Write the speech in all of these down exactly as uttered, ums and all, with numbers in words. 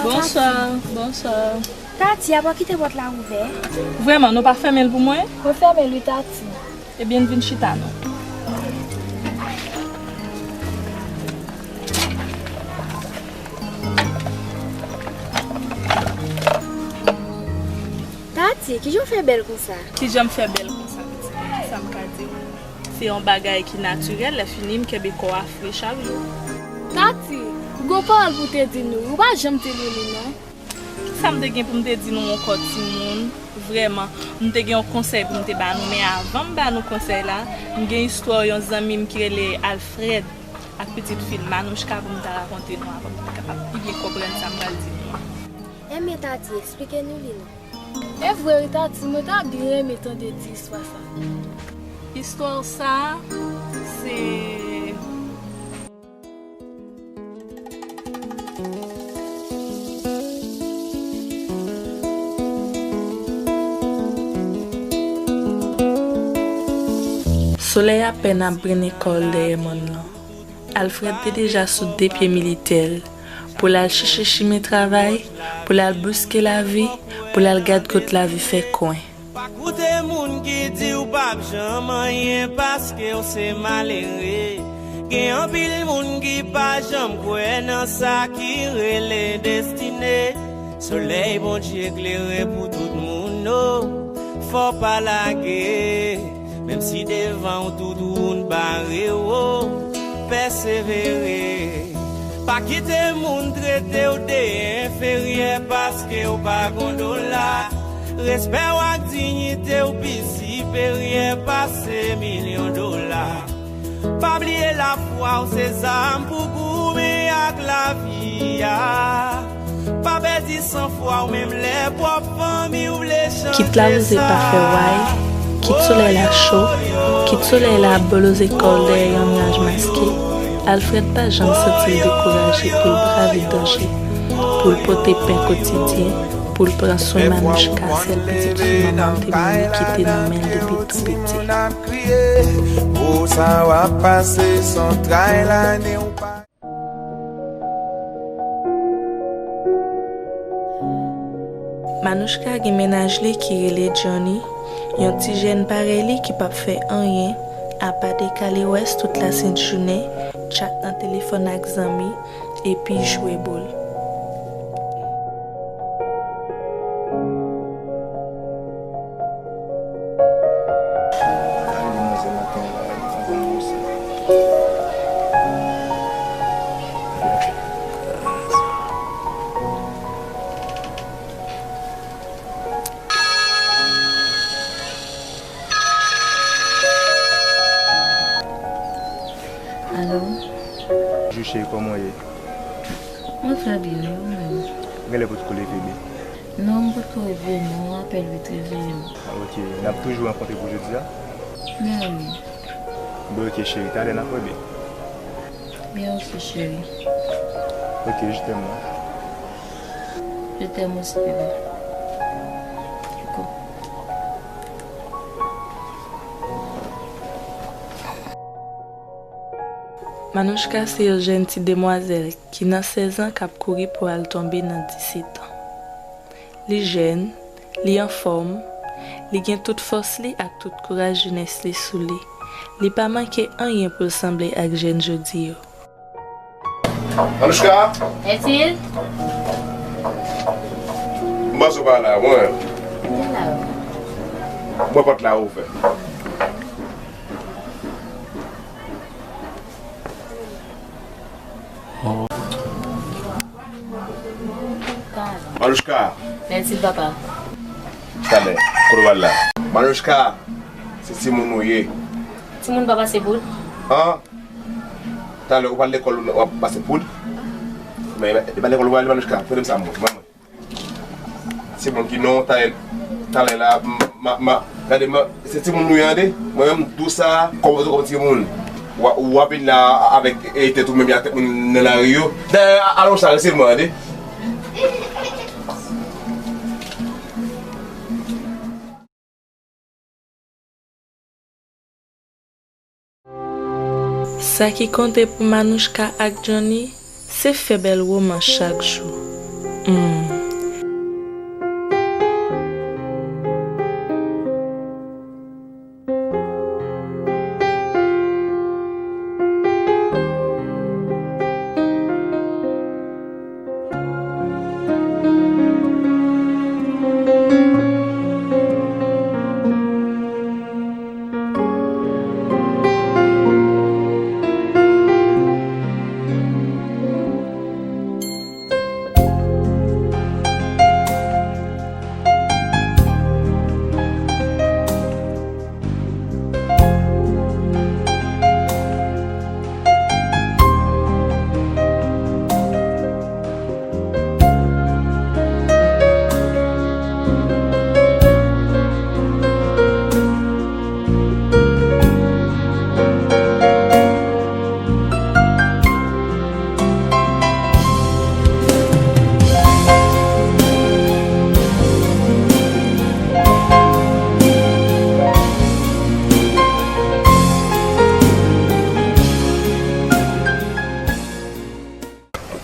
Bonswa, bonswa. Tati, apa w kite pòt la ouvè? Vrèman, nou pa fèmen l pou mwen? Mwen fèmen l wi, Tati. Ebyen, n vin chita non. Tati, kijan w fè bèl konsa? Kijan m fè bèl konsa, pitit? Kisa m ka di w? Se yon bagay ki natirèl, lè fini m kenbe kò a fre chak jou. Tati, ou gon pawòl pou w te di nou, ou pa janm te lili non. Kisa m te gen pou m te di nou ankò timoun? Vrèman, m te gen yon konsèy pou m te ba nou, men avan m ba nou konsèy la, m gen istwa yon zanmi m ki rele Alfred ak pitit fi l Manouchka pou m ta rakonte nou avan pou nou kapab pi byen konprann sa m pral di nou an. Enben Tati, eksplike nou li non. E vre wi Tati, mwen ta byen renmen tande ti istwa sa. Istwa sa, se Solèy apèn ap grennen kò l dèyè mòn lan. Alfred te deja sou de pye militè l, pou l al chèche chimen travay, pou l al bouske lavi, pou l al gad kot lavi fè kwen. Pa koute moun ki di w p ap janm anyen paske w se malere. Gen anpil moun ki pa janm kwè nan sa ki rele destine. Solèy Bondye klere pou tout moun, o, fò w pa lage. Menm si devan w tout wout bare w, o, pèsevere. Pa kite moun trete w de enferyè paske w pa gon dola. Respè w ak diyite w pi siperyè pase milyon dola. Pa bliye lafwa w se zam pou goumen ak lavi a. Pa pèdi sanfwa w menm lè pwòp fanmi w vle chanje sa. Kit lawouze pa fè way, kit solèy la cho, kit solèy la ap boloze kò l dèyè yon nyaj maske, Alfred pa janm santi l dekouraje pou l brave danje, pou l pote pen kotidyen, pou l pran swen Manouchka, sèl pitit fi manman l te mouri kite nan men l depi tou piti. Kriye, mo sa w ap pase, se yon tray lane w pa. Manouchka gen mennaj li ki rele Johnny, yon ti jèn parèy li ki p ap fè anyen apa dekale wès tout lasent jounen, tchat nan telefòn ak zanmi, epi jwe boul. Alo? Jou cheri, kòman w ye? Mwen trè byen, wi, ou menm? Genlè potko leve byen. Non, m potko leve, non, apèl vit reveye m. Ah, ok, n ap toujou rankontre pou jodi a? Men wi. Bon, ok, cheri, talè n ap wè byen. Byen, ok, cheri. Ok, je t'aime, non? Je t'aime aussi, bébé. Coucou. Manouchka se yon jèn ti demwazèl ki nan sèz an k ap kouri pou al tonbe nan disèt an. Li jèn, li anfòm, li gen tout fòs li ak tout kouraj jenès li sou li. Li pa manke anyen pou l sanble ak jèn jodi yo. Manouchka! Ètil? M panse w pa la, mwen. M la wi. Mwen pòt la ouvè. Manouchka. Mèsi, papa. Talè, kote w al la? Manouchka, se timoun ou ye. Timoun pa pase poud? An? Talè, ou pral lekòl, w ap pase poud? Men, e pa lekòl ou pral, Manouchka. Pote m sa, mwen. Timoun ki non, talè, talè la, ma, ma, gade, ma, se timoun nou ye, tande. Mwen menm, m dous sa, kòm, kòm timoun. W a, w ap vin la avèk, e, tèt ou menm, ak tèt moun nan lari yo. Dayè, a, alon sa, rete mwen, tande. Sa ki konte pou Manouchka ak Johnny, se fè bèl womans chak jou. Hmm.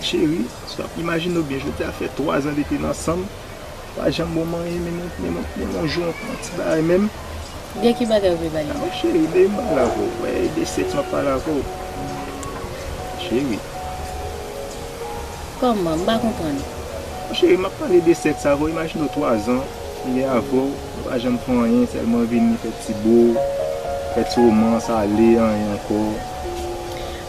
Cheri, si w ap imajine w byen, jodi a fè twa zan depi n ansanm. Pa janm bon manyen, menm yon, menm yon, menm yon jou, yon ti bagay menm. De ki bagay ou vle pale? Ah, cheri, de m pale avè w. Wè, de sèks m ap pale avè w. Cheri. Kòman? M pa konprann. Cheri, m ap pale de sèks avè w. Imajine w twa zan, m gen avè w, m pa janm fè anyen, sèlman vini fè ti bo, fè ti womans, ale, anyen ankò.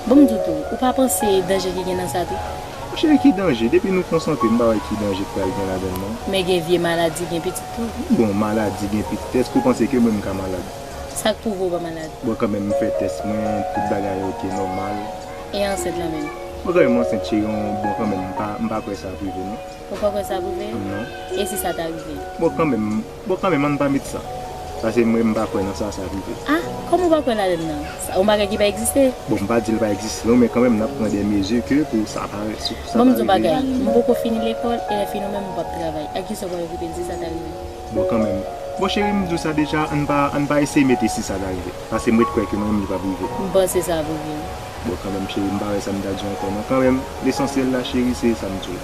Bon, m di w tou, ou pa panse danje ki gen nan sa tou? Cheri, ki danje? Depi nou konsantre, m pa wè ki danje k pral gen ladan l, non. Men gen vye maladi, gen pitit tou. Bon, maladi, gen pitit. Èske w panse ke mwen, m ka malad? Sa k pwouve w pa malad? Bon, kanmenm, m fè tès mwen, tout bagay oke, nòmal. E ansent lan menm? Bon, kanmenm, ansent, cheri, bon, kanmenm, m pa, m pa kwè sa ap rive, non. Ou pa kwè sa ap rive? Non. E si sa ta rive? Bon, kanmenm, bon, kanmenm, ann pa met sa. Paske mwen, m pa kwè nan sa, sa rive. Ah, kòman ou pa kwè ladan l nan? Sa, yon bagay ki pa egziste? Bon, m pa di l pa egziste, non, men kanmenm, n ap pran de mezi ke pou sa pa, pou sa pa rive. Bon, m di yon bagay, m poko fini lekòl, e lè fini ou menm ou p ap travay. Ak kisa w pral okipe l si sa ta rive? Bon, kanmenm. Bon, cheri, m di w sa deja, ann pa, ann pa eseye mete si sa ta rive. Paske m ret kwè ke mwen menm li p ap rive. M panse sa ap rive. Bon, kanmenm, cheri, m pa wè sa m ta di w ankò, non. Kanmenm, lesansyèl la, cheri, se sa m di w.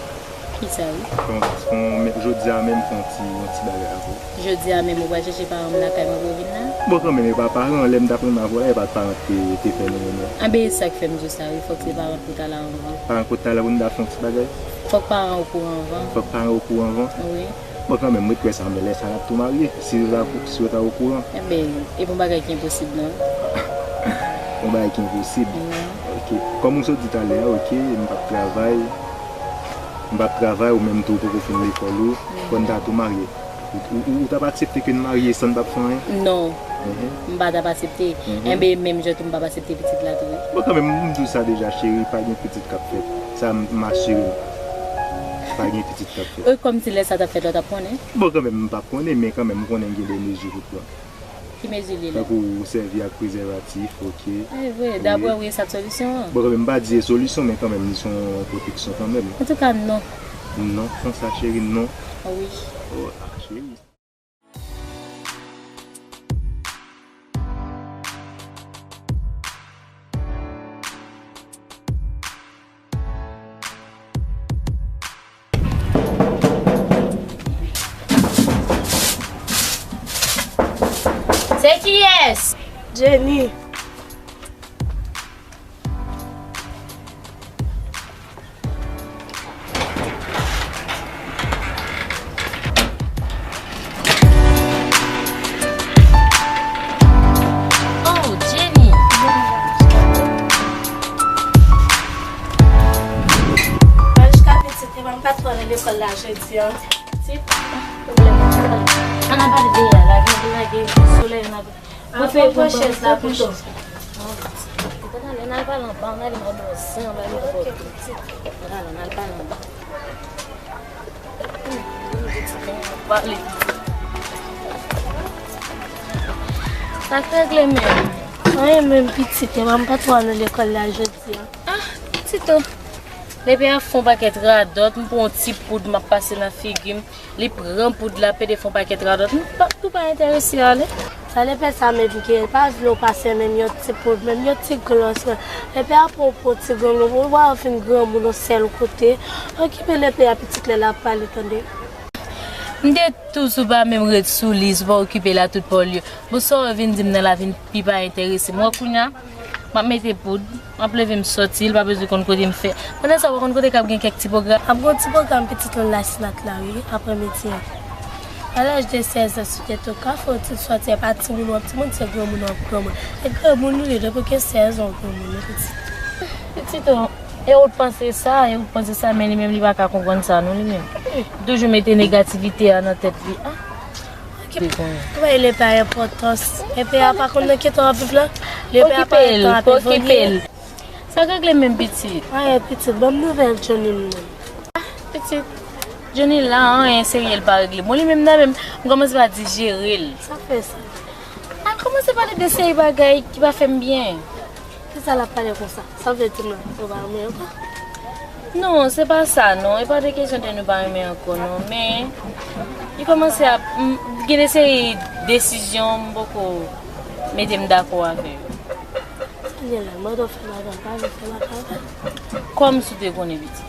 Kisa wi? Fon, fon, men, jodi a menm fon ti, yon ti bagay avè w. Jodi a menm ou pral chèche paran m lakay mwen pou yo vin la? Bon, kanmenm, e pa paran, lè m t ap renmen avè w la, e pa t paran ki te, te fè nou renmen. Anben, e sa k fè m di w sa wi, fòk se paran pou ta la anvan. Paran pou ta la pou nou ta fè yon ti bagay? Fòk paran okouran anvan. Fòk paran okouran anvan? Wi. Bon, kanmenm, mwen kwè sa, men lè sa n ap tou marye. Si yo ta, si yo ta okouran. Enben, e pa yon bagay ki enposib, non. Yon bagay ki enposib? Non. Ok. Kòm ou sot di talè a, ok, m p ap travay. M p ap travay, ou menm tou, ou poko fin lekòl ou. Fò n ta tou marye. Ou, ou, ou, ou t ap aksepte ke n marye san n p ap fè anyen? Non. Mhm. M pa t ap aksepte. Mhm. Enben, menm jan tou, m p ap aksepte pitit la tou, wi. Bon, kanmenm, m di w sa deja, cheri, pa gen pitit k ap fèt. Sa, m, m asire w. Pa gen pitit k ap fèt. E kòmsi lè sa t ap fèt la, w t ap konnen? Bon, kanmenm, m p ap konnen, men kanmenm, m konnen m gen de mezi pou pran. Ki mezi li la? Tankou sèvi ak prezèvatif, ok. E vre, daprè w, e sa k solisyon an? Bon, kanmenm, m pa di e solisyon, men kanmenm, li se yon pwoteksyon kanmenm. Antouka, non. Non, konsa, cheri, non. Wi. Oh, ah, cheri. Se kiyès? Jenny. Oh, Jenny! Marichka pitit, epa m pa twò nan lekòl la jodi a. Ti pwoblèm. Ann al pale de yè a, lage, lage solèy, ann al. Mwen fè pran chèz la pito. Ann al pale anba, ann ale nan bò zen, ann ale nan bò tou. Ann al, ann al pale anba. Pale. Sa k regle menm? Anyen menm pitit, epa m pa twò al nan lekòl la jodi a. Ah, Tito. Depi a fè yon pakèt radòt, m pran yon ti poud, m ap pase nan figi m. Li pran poud la, pede fè yon pakèt radòt. M pa, tou pa enterese ale. Sa lepè sa menm gen, pa vle w pase menm yon ti poud, menm yon ti glòs, men lepè a pran w pou ti granmoun, ou wè w vin granmoun yon sèl kote. Okipe lepè a pitit, lè l ap pale, tande. M te toujou pa menm ret sou li, sou pa okipe l a tout pòlye. Bon, sa w vin di m nan la vin pi pa enterese m. Wè kounya, m ap mete poud, m ap leve m sòti, li pa bezwen konn kote m fè. Pandan sa, w pa konn kote k ap gen kèk ti pwogram. Ap gen yon ti pwogram pitit lan Lasinat la, wi, aprèmidi an. A laj de sèz an, si w te tou ka fè yon ti sòti, e pa timoun w ap timoun, se granmoun w ap granmoun. E granmoun ou ye, depi w gen sèz an, w granmoun, wi, pitit. Pitit, e ou t panse sa, e ou t panse sa, men li menm li pa ka konprann sa, non, li menm. Toujou mete negativite a nan tèt li. Ah. Okipe. Bay lepè a enpòtans. Lepè a pa konn nan ki tan w ap viv la. Lepè a pa nan tan ap evolye. Sa k regle menm pitit? Anyen pitit, ban m nouvèl Johnny m nan. Ah, pitit, Johnny la, anyen serye l pa regle. Bon, li menm nan menm, m kòmanse pa dijere l. Sa fè sa? Al kòmanse pale de seri bagay ki pa fè m byen. Kisa l ap pale konsa? Sa vle di m la, ou pa renmen ankò? Non, se pa sa non, e pa de kesyon de nou pa renmen ankò non, men li kòmanse ap m- gen de seri desizyon m poko mete m dakò avè yo. Sa gen la, mande w fè bagay, pa vle fè bagay avè l. Kòm si w te konnen pitit.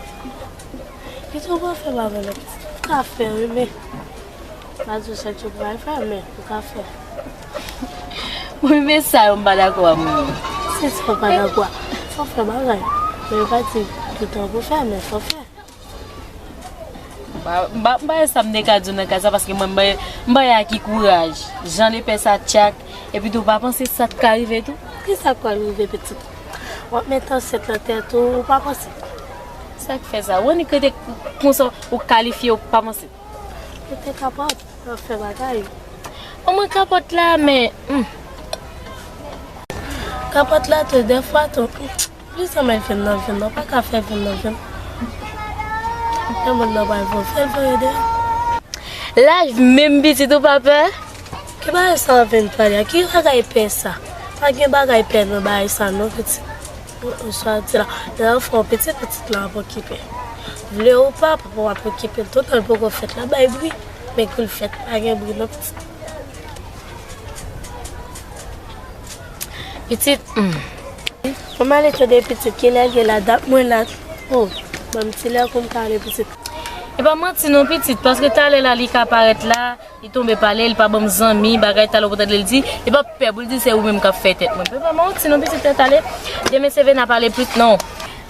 Pitit, ou pa fè bagay la, pitit, ou ka fè wi, men pa di w chak jou pou al fè, men ou ka fè. Mwen, men sa yo m pa dakò a moun yo. Se sa w pa dakò a. Fò w fè bagay. Men yo pa di toutan pou fè, men fò w fè. M pa, m pa, m pa wè sa m te ka di w nan ka sa, paske mwen, m bay, m bay a ki kouraj. Jan lepè sa tchak, epi tou pa panse sa t ka rive tou. Kisa k pral rive, pitit? W ap met ansent nan tèt ou, ou pa panse. Sa k fè sa? Ou annik rete konsa, ou kalifye, ou pa panse. Ou te kapab fè bagay. Omwen kapòt la, men. Hmm. Kapòt la tou, dèfwa tou. Plis anmèl vin nan vin, ou pa ka fè vin nan vin. Lè moun nan pral voye, fè l voye deyò. Laj menm pitit ou pa pè? Ki bagay sa w vin pale a? Ki bagay pè sa? Pa gen bagay pè nan bagay sa non, pitit. Ou, ou swa di la, lè w fè yon pitit, pitit lan ap okipe. Vle ou pa, papa w ap okipe l toutan, l poko fèt la, bay bri. Men kou l fèt, pa gen bri non, pitit. Pitit, hmm. Fò m ale tande pitit, kilè l ye la, dat mwen la. Oh, ban m ti lè pou m ka ale, pitit. E pa manti non, pitit, paske talè la li ka parèt la, li tonbe pale, li pa ban m zanmi, bagay talè w pou tande l di, li p ap pè pou l di se ou menm k ap fè tèt mwen. Epa manti non, pitit, tèt ale. Demen se vin ap pale plis non.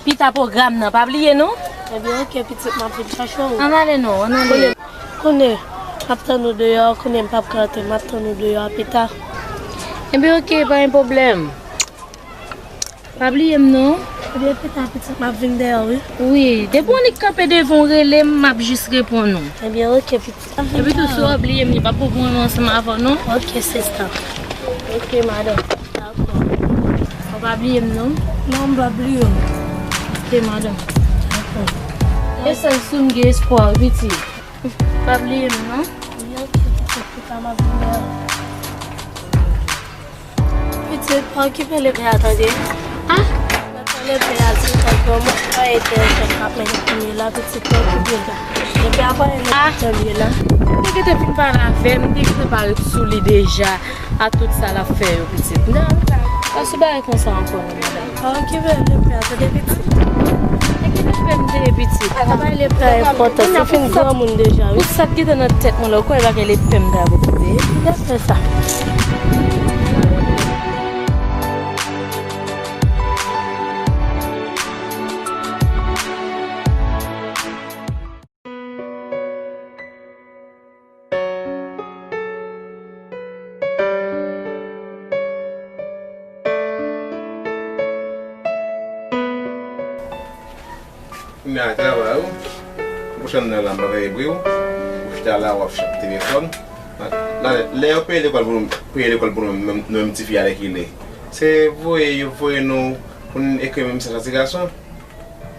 Pita pwogram nan, pa bliye non. Ebyen, oke, pitit, m ap vin chache w. Ann ale non, ann ale. Kounye, kounye, m ap tann ou deyò, kounye m p ap ka antre, m ap tann ou deyò pita. Ebyen, oke, pa gen pwoblèm. Pa bliye m non. Ebyen, pita, pitit, m ap vin dèyè w, wi. Wi, depi w annik kanpe devan w rele m, m ap jis reponn ou. Ebyen, oke, pitit. Epi tou, si w ap bliye m, li p ap pou mwen ansanm avè w non. Oke, sista. Oke, madanm. Dakò. Ou pa bliye m non. Non, m pa bliye w. Oke, madanm. Dakò. E sèl sou m gen espwa, pitit. Pa bliye m non. Wi, oke, pitit, pita m ap vin dèyè. Pitit, pa okipe lepè a, tande. Ah? Lepè a, se sa, kòman pa ede, fè k ap mennen kounye la, pitit, pa okipe l. Lepè a pa renmen tande la. Ou te gentan fin pale avè m, m te gentan parèt sou li deja, a tout sa l ap fè yo, pitit. Non, pa sou bagay konsa ankò non, madanm. Pa okipe lepè a, tande, pitit. E ki lepè m te ye, pitit? Bagay lepè a enpòtan, se fin granmoun deja, wi. Pou sa k gentan nan tèt mwen la, ou kwè bagay lepè m ta poko te ye? Lepè sa. Kounye a travay ou. Pwochèn nan la, m pa veye bri w. Ou chita la, w ap chèf telefòn. La, lè yo peye lekòl pou nou, peye lekòl pou nou, nou menm, nou menm tifi alèkile. Se voye, yo voye nou pou n ekri mesaj a ti gason.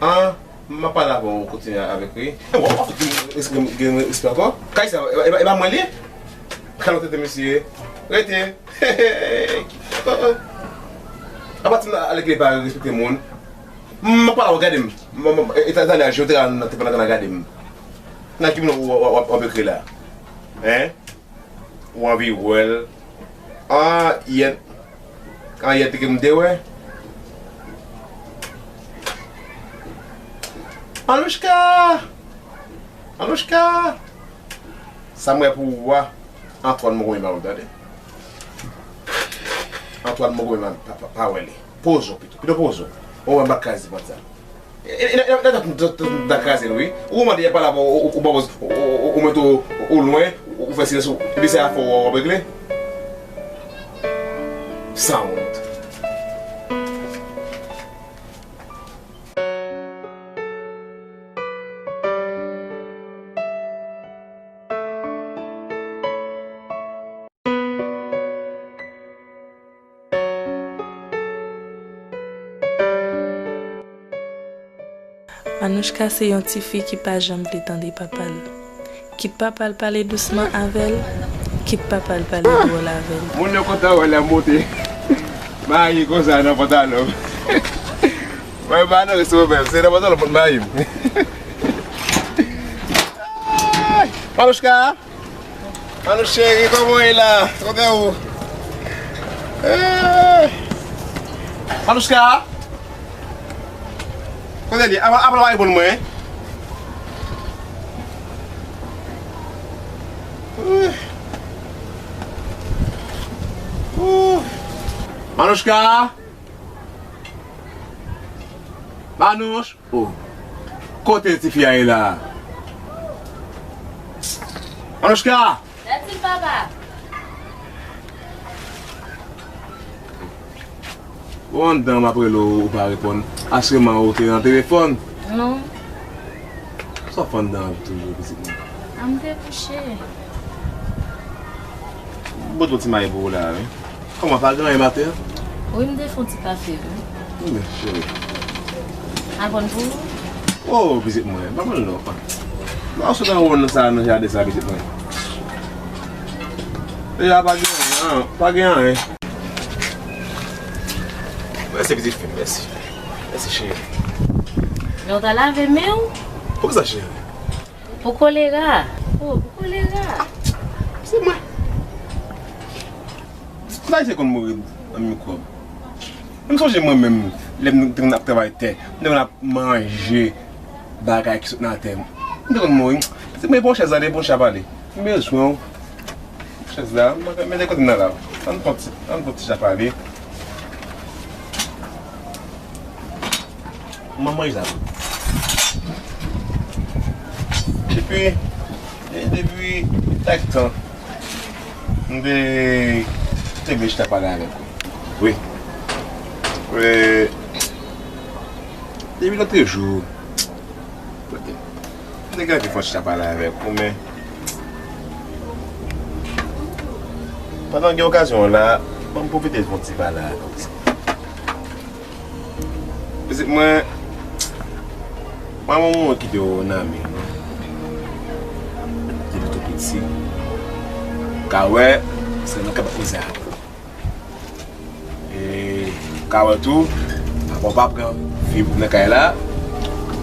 An, m ap pale avè w, kontinye avèk li. W ap, w ap gen, gen, gen respè ankò? Kay sa, e, e, e pa mwen li? Kalòt tete misye. Rete. Apa ti alèkile pa respekte moun. M ap pale avè w, gade m. M, m, e, e, talè a, je w te nan te pandan gade m. Nan ki moun w, w, w, w ap ekri la? Hein? Ou anvi wè l? An yèt. An yèt ke m te wè. Anouchka! Anouchka! Sa m wè pou ou a, Antoine Mogomeman, tande. Antoine Mogomeman, pa, pa, pa wè li. Pozo pito. Pito pozo. Ou wè m pa kraze pòt sa. E, e, e, e, e, nan kraze l, wi. Ou mande, y ap pale avè w, ou, ou, ou, ou, ou, ou mete w, ou lwen, ou fè silans, ou, epi se afè w w ap regle. Sanwont. Anouchka se yon tifi ki pa janm vle tande papa l. Kit papa l pale dousman avè l, kit papa l pale dwòl avè l. Moun yo kontan wè lè m monte. Mayi konsa nan pantalon. Mwen pa nan resto menm, se nan pantalon pou mayi m. Anouchka! Anouch cheri, kòman w ye la? Kote ou? Eh! Anouchka! Kote li? Apa, apa l pa reponn mwen? Eh! Oh! Manouchka! Manouch! Oh! Kote tifi a ye la? Manouchka! That's it, papa. Ou anndan, m ap rele w, ou pa reponn. Asireman ou te nan telefòn. Non. Sa w fè anndan an toujou, pitit mwen? A, m te kouche. Bòt yon ti mayi pou ou la, wi. Kòman, pa gen anyen maten an? Wi, m te fè yon ti kafe, wi. Wi, cheri. Al pran pou ou? Oh, pitit mwen, pa pran non. Nan sot nan wonn sa, nan jaden sa, pitit mwen. Deja pa gen anyen, pa gen anyen. Mèsi, pitit fi m, mèsi. Mèsi, cheri. Men w ta lave men w? Poukisa, cheri? Pou kolera. Oh, pou kolera. Se mwen. Tout Ayisyen konn mouri nan mikwòb. M sonje mwen menm, lè m te konn ap travay tè, m te konn ap manje bagay ki sot nan tè. M te konn mouri. Se mwen pran chèz la, de pran chèz la pale. M bezwen w. Chèz la, m mete kote m nan la. Ann pran ti, ann pran ti chèz la pale. Manman Izabèl. Epi, e, depi kèk tan, m te, te vle chita pale avèk ou. Wi. E, depi lòt jou, kote, m te gen anvi fè yon chita pale avèk ou, men pandan gen okazyon an la, ban m pwofite fè yon ti pale avèk ou. Pitit mwen, manman w kite w nan men mwen. Depi tou piti. Ka wè, se nan kaba koze avè w. E, ka wè tou, papa w pa pran fi pou nan kay la,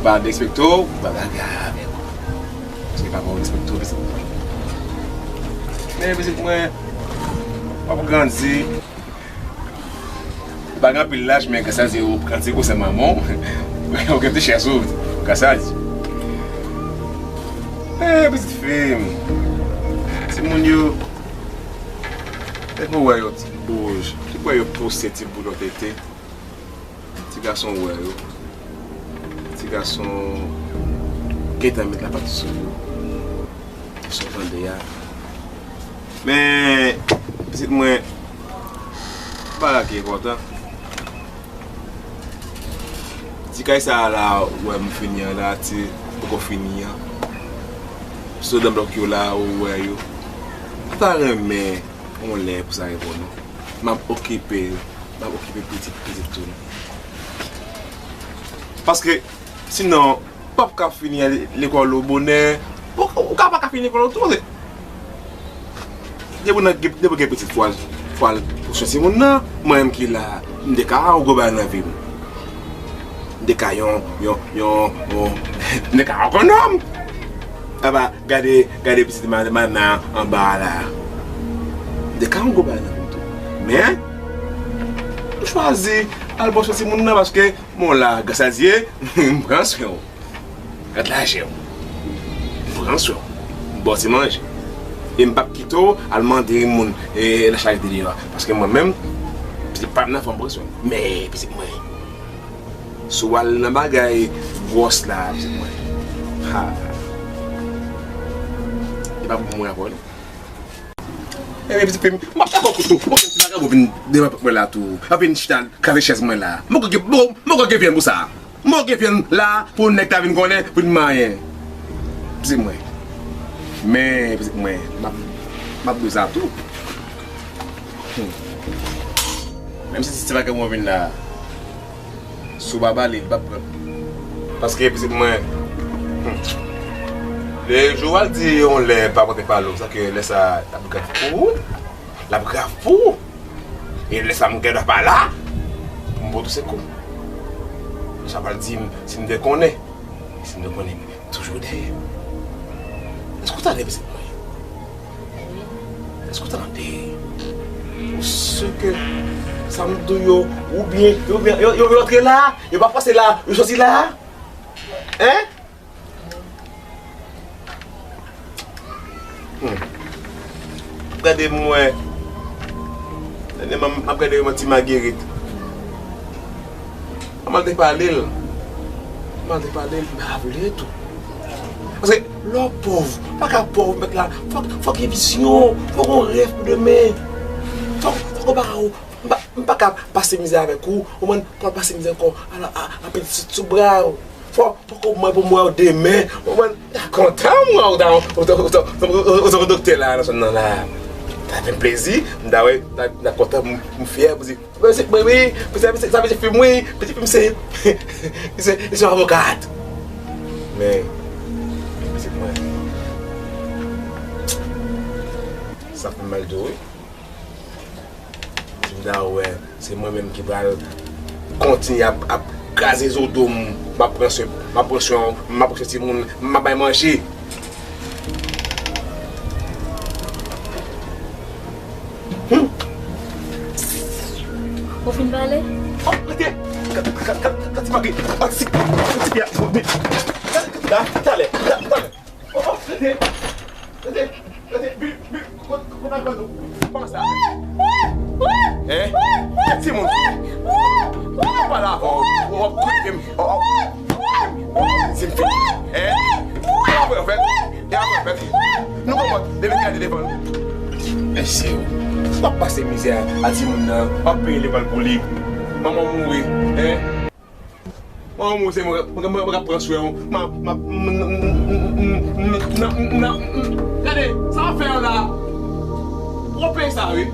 pa derespekte w, pa bagay avè w. Paske papa w derespekte w, pitit mwen. Men pitit mwen, w ap grandi. Ou pa gen anpil laj, men grasa Dye ou pran ti kousen manman w. Ou gen ti chèz ou, grasa Dye. Eh, pitit fi m. Timoun yo, fèk ou wè yo ti bouj. Fèk ou wè yo pouse ti bout nan tete. Ti gason wè yo. Ti gason gentan met lapat sou yo. Sa w tande a. Men, pitit mwen, bagay ki enpòtan. Ti kay sa a la, ou wè m fini an la, ti poko fini an. Sou dan blòk yo la, ou wè yo. M ta renmen yon lè pou sa reponn ou. M ap okipe, m ap okipe pitit, pitit tou. Paske, sinon, p ap ka fini lekòl ou bonè. Ou, ou ka pa ka fini lekòl ou tou, se depi nan, depi gen pitit fwa, fwa pou swen timoun nan, mwen menm ki la, m te ka yon gwo bagay nan vi m. M te ka yon, yon, yon, yon, m te ka yon grann nonm. Apa, gade, gade pitit ma-, madam nan anba a la. M te ka yon gwo bagay nan vi m tou. Hein? M chwazi al pran swen timoun nan paske, bon, la, gras a Dye, m pran swen w. Gad lajè w. M pran swen w. M ba w ti manje. E m p ap kite w al mande moun, e, nan charite deyò a. Paske mwen menm, pitit pa m nan fò m pran swen w. Men, pitit mwen, si w al nan bagay gwòs la, pitit mwen. Ha. E pa pou mwen ankò, non. Ebyen, pitit fi m, m ap dakò koutou. Mwen gen ti vagabon vin devan pòt mwen la tou. Ap vin chita kraze chèz mwen la. Mwen gen, mwen gen vyann pou sa. Mwen gen vyann la pou nèg ta vin konnen, pou vin manyen. Pitit mwen. Men, pitit mwen, m ap, m ap dwe sa tou. Hmm. Menm si ti vagabon vin la, si w pa ba li, li p ap pran. Paske pitit mwen, hmm, le jou w al di yon lè pa pote pale w, sa ke lè sa l ap grav pou ou. L ap grav pou ou. E lè sa m gen dwa pa la pou m pote w sekou. Sa pral di m si m te konnen. Si m te konnen, m toujou dèyè. Èske w tande pitit mwen? Èske w tande? Pou seke sa m di w yo, oubyen yo, yo, yo, yo rantre la, yo pa pase la, yo soti la? Hein? Hmm. M ap gade m wè. Dènyèman, m ap gade m wè ti Magerit. Manman l te pale l. Manman l te pale l, m pa vle tou. Paske lè w pòv, ou pa ka pòv, mèt la. Fòk, fòk gen vizyon, fòk gen rèv pou demen. Fòk, fòk ou pa ka, ou, m pa, m pa ka pase mizè avèk ou, ou konprann, pou w pase mizè ankò, a, a, a pete sou, sou bra w. Fò, fòk ou mwen pou m wè w demen. Ou konprann? M ta kontan m wè w, ou ta, ou ta, ou ta, ou ta, ou ta yon doktè la, nan zòn nan la. Sa fè m plezi, m ta wè, m ta, m ta kontan, m, m fyè pou di, mwen se, mwen, wi, mwen se, mwen se, sa vle di fi m, wi, pitit fi m se, se, se yon avokat. Men, men pitit mwen, sa fè m mal tou, wi. Si m ta wè, se mwen menm ki pral kontinye ap, ap kraze zo do m, m ap pran swen, m ap pran swen, m ap pran swen timoun, m ap bay manje. Hmm. Ou fin pale? Oh, gade! Gade, gade, gade, gade ti magi. Gade ti, gade ti pye. Gade, gade, talè, gade, talè. Oh, oh, gade, gade, gade, bi, bi, kot, kot al ban nou? Kòman sa? Hein? Timoun. Mwen pale avè w. W ap koute m. Oh, oh. Si m fini. Hein? E apre, anfèt. E apre, anfèt. Nou konprann. Depi gade devan nou. Mesye, w ap pase mizè a, a timoun nan. W ap peye lekòl pou li. Manman w mouri. Hein? Manman w mouri, se mwen, mwen, mwen, mwen k ap pran swen w. Ma, ma, m, m, m, gade, sa w ap fè yo la. W ap peye sa, wi.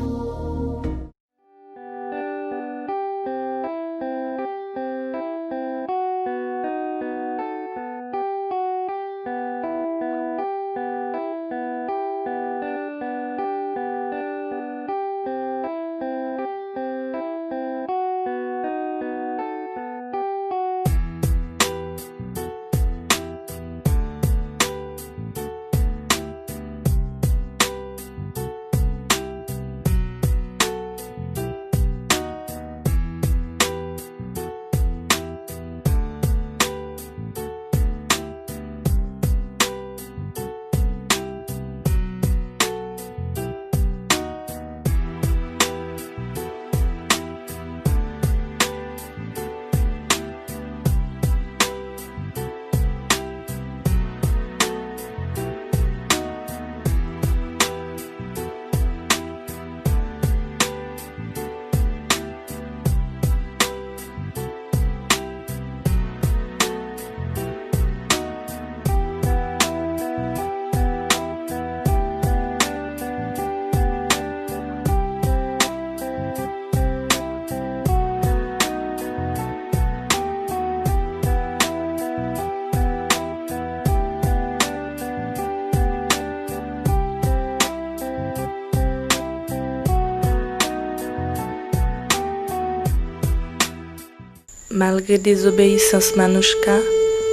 Malgre dezobeyisans Manouchka,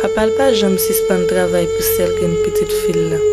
papa l pa janm sispann travay pou sèl grenn pitit fi l lan.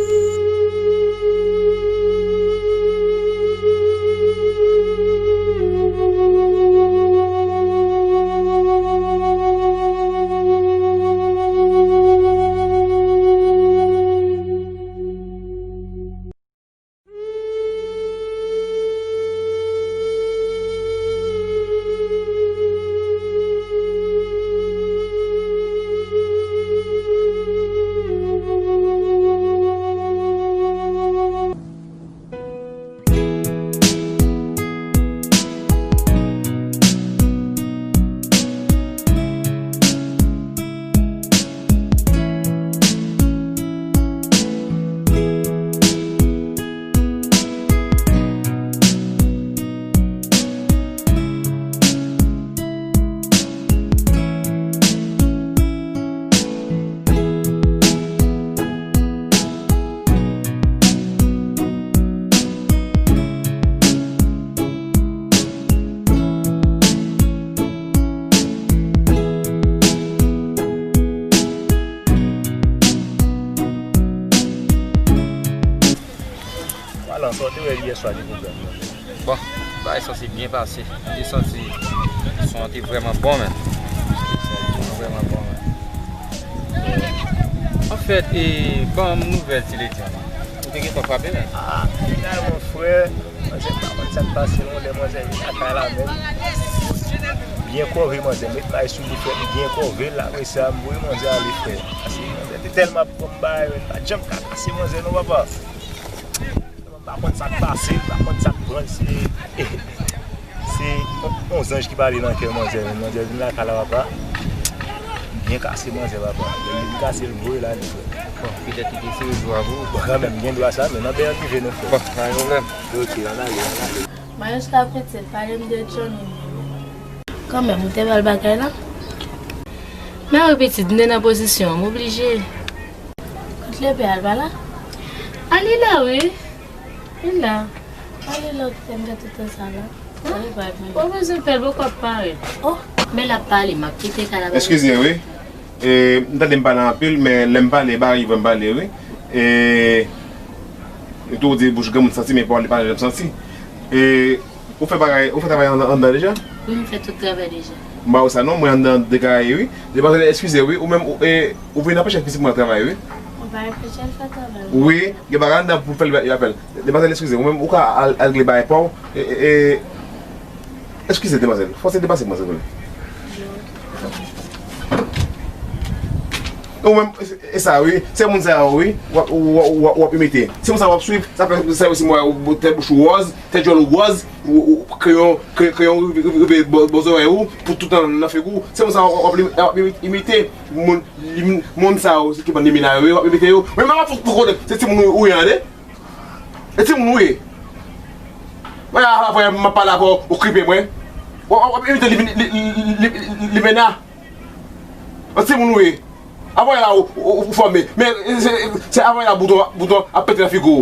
Yè swa te pwoblèm nan. Bon, bagay sanse byen pase. M te santi son an te vrèman bon, men. Son an vrèman bon, men. Anfèt, e, ban m nouvèl ti lady an. Ou te gentan frape, men? Ah, finalman, frè, manzè pa konn sa k pase, non, lè manzè vin lakay la, menm. Byen kòve, manzè, met may sou li, frè, li byen kòve, l, apre sa, m voye manzè ale, frè. Pase manzè te tèlman ap ban m bagay, men, pa janm ka kase manzè, non, papa. M pa konn sa k pase l, m pa konn sa k pran l, se, se on, on zanj ki pale nan kè manzè, men manzè vin lakay la, papa. M byen kase manzè, papa. Lè m vin kase l, m voye l ale, frè. Bon, petèt li te sere jou a pou ou. Bon, kanmenm, m gen dwa sa, men nan bèl prive nou, frè. Bon, pa gen pwoblèm. Ok, ann ale, ann ale. Mayoska pitit, pale m de Johnny. Kanmenm, ou te bal bagay la? Men wi pitit, m te nan pozisyon, m oblije. Kot lepè a, l pa la? A, li la wi. Li la. Pale lòt tèm de tout tan sa la. Ou bezwen pè l, poko ap parèt. Oh, men l ap pale, m ap kite kay la. Eskize wi. E, m tande m pale anpil, men lè m pale, pa rive m pale wi. E, yo toujou di bouch granmoun santi, men pawòl li pa janm santi. E, ou fè bagay, ou fè travay anndan, anndan deja? Wi, m fè tout travay deja. M ba ou sa non, mwen anndan dekaye wi. Demwazèl, eskize wi, ou menm, ou, e, ou vin anpeche pitit mwen travay wi. Ou pa anpeche l fè travay. Wi, gen bagay anndan pou fè l, y ap fè l. Demwazèl, eskize, ou menm, ou ka al, al regle bagay pa w. E, e, e, eskize, demwazèl. Fòse depase mwen, silvouplè. Ou menm, e, e sa, wi. Se moun sa yo, wi. W ap, w ap, w ap, w ap imite. Se moun sa w ap swiv. Sa fè, sa fè si mwen, tèt bouch ou wòz, tèt djòl ou wòz, ou, ou, kreyon, kre-, kreyon rive, rive, rive bò, bò zòrèy ou, pou tout tan nan figi w. Se moun sa w ap, w ap, w ap imite. Moun, moun sa yo, se ki bann limina yo, w ap imite yo. Men, men, fòk, fòk konnen, se timoun ou, ou ye, tande? E timoun ou ye. Mwen, apre, m ap pale avè w, ou kripe mwen. W ap, w ap imite li, li, li, li, li, limena. An timoun ou ye. Apre la, ou, ou, ou fòme. Men, se, se apre la, bouton, bouton ap pete nan figi w.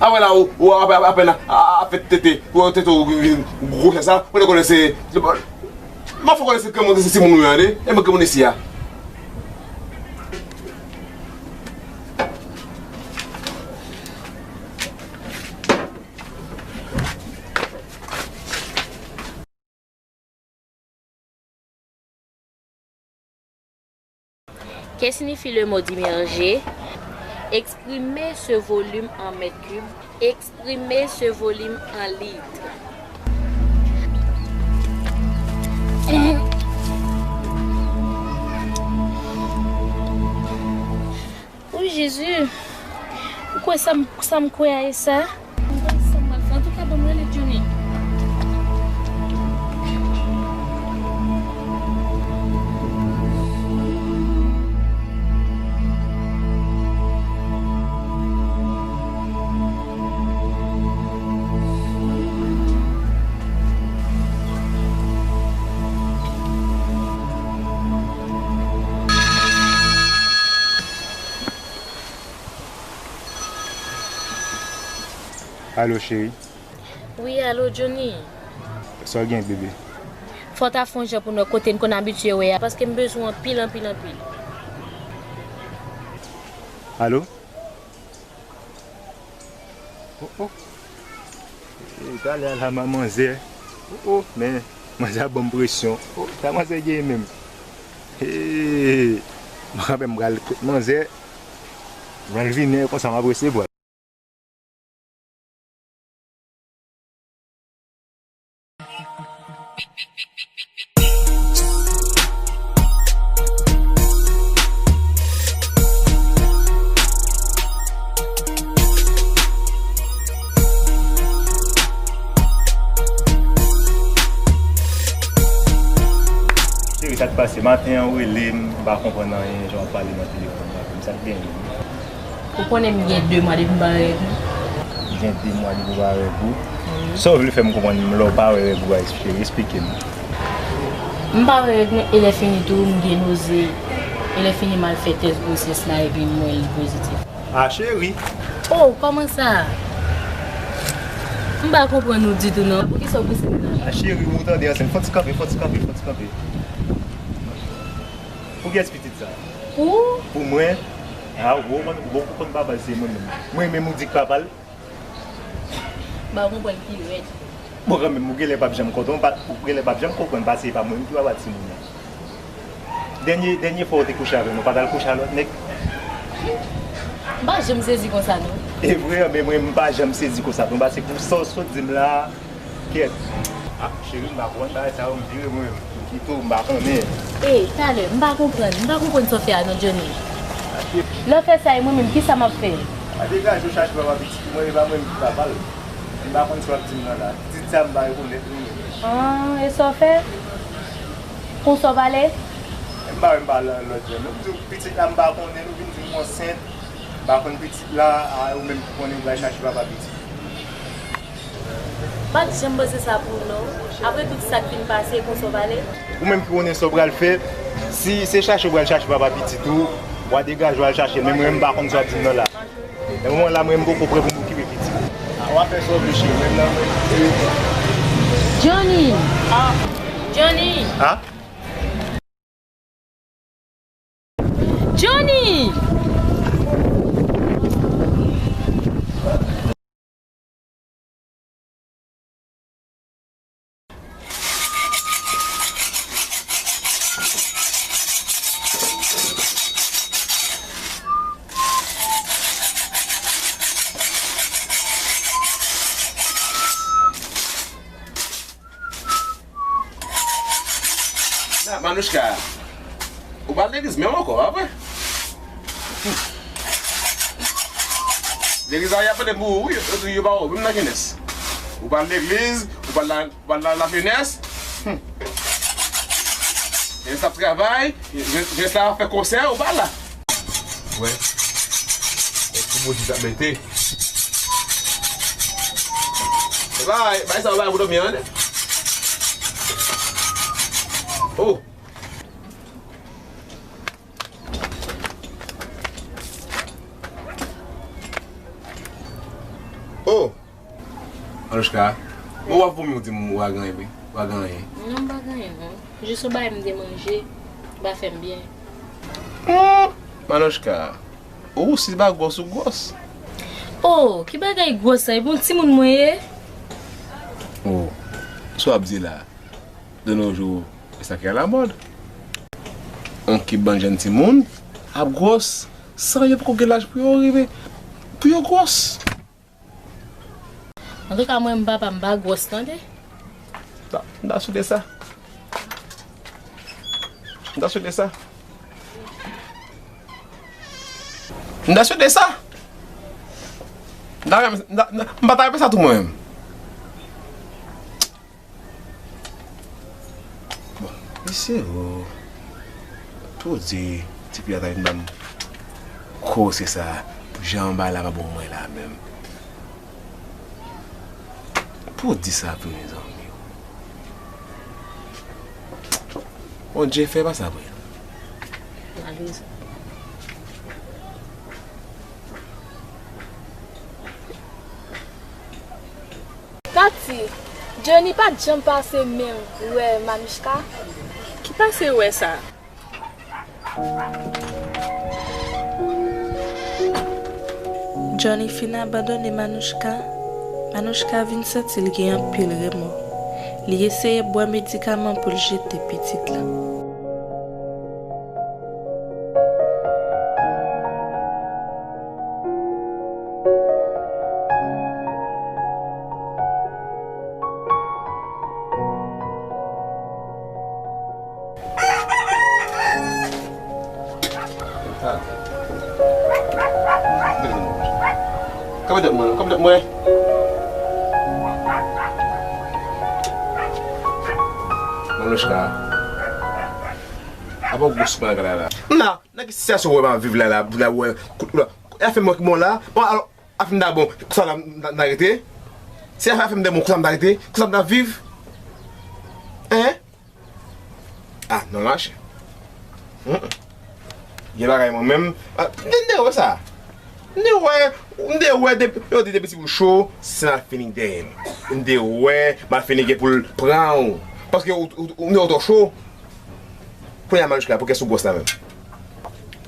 Apre la, ou, ou ap, ap, apèn a, a, ap fè tete. Ou tete ou vin gwosè sa. Ou te konnen se, se M ap fè w konnen se granmoun, se timoun ou ye, tande? E mwen granmoun isi a. Que signifie le mot d'immerger? Exprimer ce volume en mètres cubes. Exprimer ce volume en litres. Oh Jezi, ou kwè sa m, sa m kwè a e sa? Mwen pa di sa m pral fè. Antouka, ban m rele Johnny. Alo, cheri. Wi, alo, Johnny. Sa w gen, bebe? Fò w ta fè yon jan pou n wè kote n konn abitye wè a, paske m bezwen w anpil, anpil, anpil. Alo? Oh, oh. E, talè a la, manzè. Oh, oh, men manzè ap ban m presyon. Oh, sa manzè gen menm? Hey, mwen kanmenm m pral kot manzè. Mwen vini konsa m ap resevwa. Cheri, sa k pase? Maten an, ou rele m, m pa konprann anyen, jan w ap pale nan telefòn la. Sa k genyen? Ou konnen m gen de mwa depi m pa wè règ mwen. Gen de mwa depi w pa wè règ ou? Wi. Sa w vle fè m konprann lè w pa wè règ ou a, cheri? Esplike m. M pa wè règ mwen, e lè fini tou, m gen noze. E lè fini, m al fè tès gwosès la, epi m wè li pozitif. A, cheri! Oh, kòman sa? M pa konprann ou ditou, non. Poukisa w pouse m nan? A, cheri, ou tande, ansent. Fò ti kanpe, fò ti kanpe, fò ti kanpe. Pou kiyès pitit sa? Pou? Pou mwen. A, ou konn, ou konn papa l se mwen menm. Mwen menm ou di k papa l. Ba ou konprann pi rèd. Bon, kanmenm, ou genlè p ap janm kontan, ou pa, ou genlè p ap janm konprann, paske e pa mwen menm ki papa timoun nan. Dènye, dènye fwa ou te kouche avè m, ou pa t al kouche a lòt nèg? M pa janm sezi konsa, non. E vre, men mwen, m pa janm sezi konsa, non, paske pou sa w sot di m la, kèt. Ah, cheri, m pa konprann bagay sa yo, m vire mwen, m kite w, m pa konnen. E, talè, m pa konprann, m pa konprann sa w fè a, non, Johnny. Lè w fè sa, e mwen menm, kisa m ap fè? A degaje w chache papa pitit ou, mwen, e pa mwen menm ki papa l. M pa konn sa w ap di m nan la. Pitit sa, m pa rekonèt li menm. Ah, e sa w fè? Konsa w pale? M pa wè m pale lòt jan. Nou di w pitit la m pa konnen, nou vin di m ansent. M pa konn pitit la, a ou menm ki konnen ou pral chache papa pitit. M pa t janm panse sa pou ou non. Apre tout sa k fin pase, konsa w pale? Ou menm ki konnen sa w pral fè. Si se chache w pral chache papa pitit ou, w a degaje w al chache l. Men mwen, m pa konn sa w ap di m nan la. Nan moman la, mwen, m poko prè pou m okipe pitit. A, w a fè sa w vle, cheri, men nan mwen. Johnny! Johnny! A? Johnny! Manouchka, ou pa al legliz menm ankò, pa vre? Legliz la, y ap mande m pou ou, wi, yo di yo pa wè w menm nan jenès. Ou pa al legliz, ou pa al la, ou pa al la, lajenès. Jenès la ap travay, jenès la ap fè konsè, ou pa la. Wè. Wè pou bouji sa mete. E bay, bay sa, bay pou dòmi an, tande. Oh. Oh. Manouchka, bon, w ap vomi, w di m w a gen anyen, wi. W a gen anyen. Non, m pa gen anyen, non. Jis yon bagay m te manje, pa fè m byen. Hmm, Manouchka, ou si pa gwòs, ou gwòs. Oh, ki bagay gwòs sa? E bon timoun mwen ye? Oh, sa w ap di la? De nos jours, e sa ki alamòd. On ki bann jèn timoun ap gwòs san yo poko gen laj pou yo rive, pou yo gwòs. Antouka, mwen, m papa, m pa gwòs, tande. M ta, m ta swete sa. M ta swete sa. M ta swete sa. M ta renmen, m ta, m ta, m pa ta renmen sa tou mwen menm. Bon, mesye, oh. Pou di, tifi a ta vin ban m kose sa, pou jan bagay la pa bon mwen la menm. Pou di sa pou mezanmi. Bondye fè pa sa vre. Malere. Tati, Johnny pa t janm pase menm wè Manouchka. Ki pase wè sa? Johnny fin abandone Manouchka. Manouchka vin santi l gen anpil remò. Li eseye bwè medikaman pou l jete pitit la. Kòman dòt mwen? Kòman dòt mwen? Manouchka. Apa w gwòs mwen gade la? M la, nan ki sitiyasyon w wè m ap viv la, la, la, w wè, kout la, afè mwen ki bon la. Bon, alò, afè m ta bon, konsa la, m ta, m ta rete? Si afè m te bon, konsa m ta rete? Konsa m ta viv? Hein? Ah, non, mache. Mm, mm. Gen bagay mwen menm. Ah, m te, m te wè sa. M te wè, m te wè depi, yo di depi ti boul cho, se nan fini dèyè m. M te wè, m ap fini gen pou l pran ou. Paske ou, ou, ou, m te wè w twò cho. Kounye a Manouchka, pou kiyès ou gwòs la menm?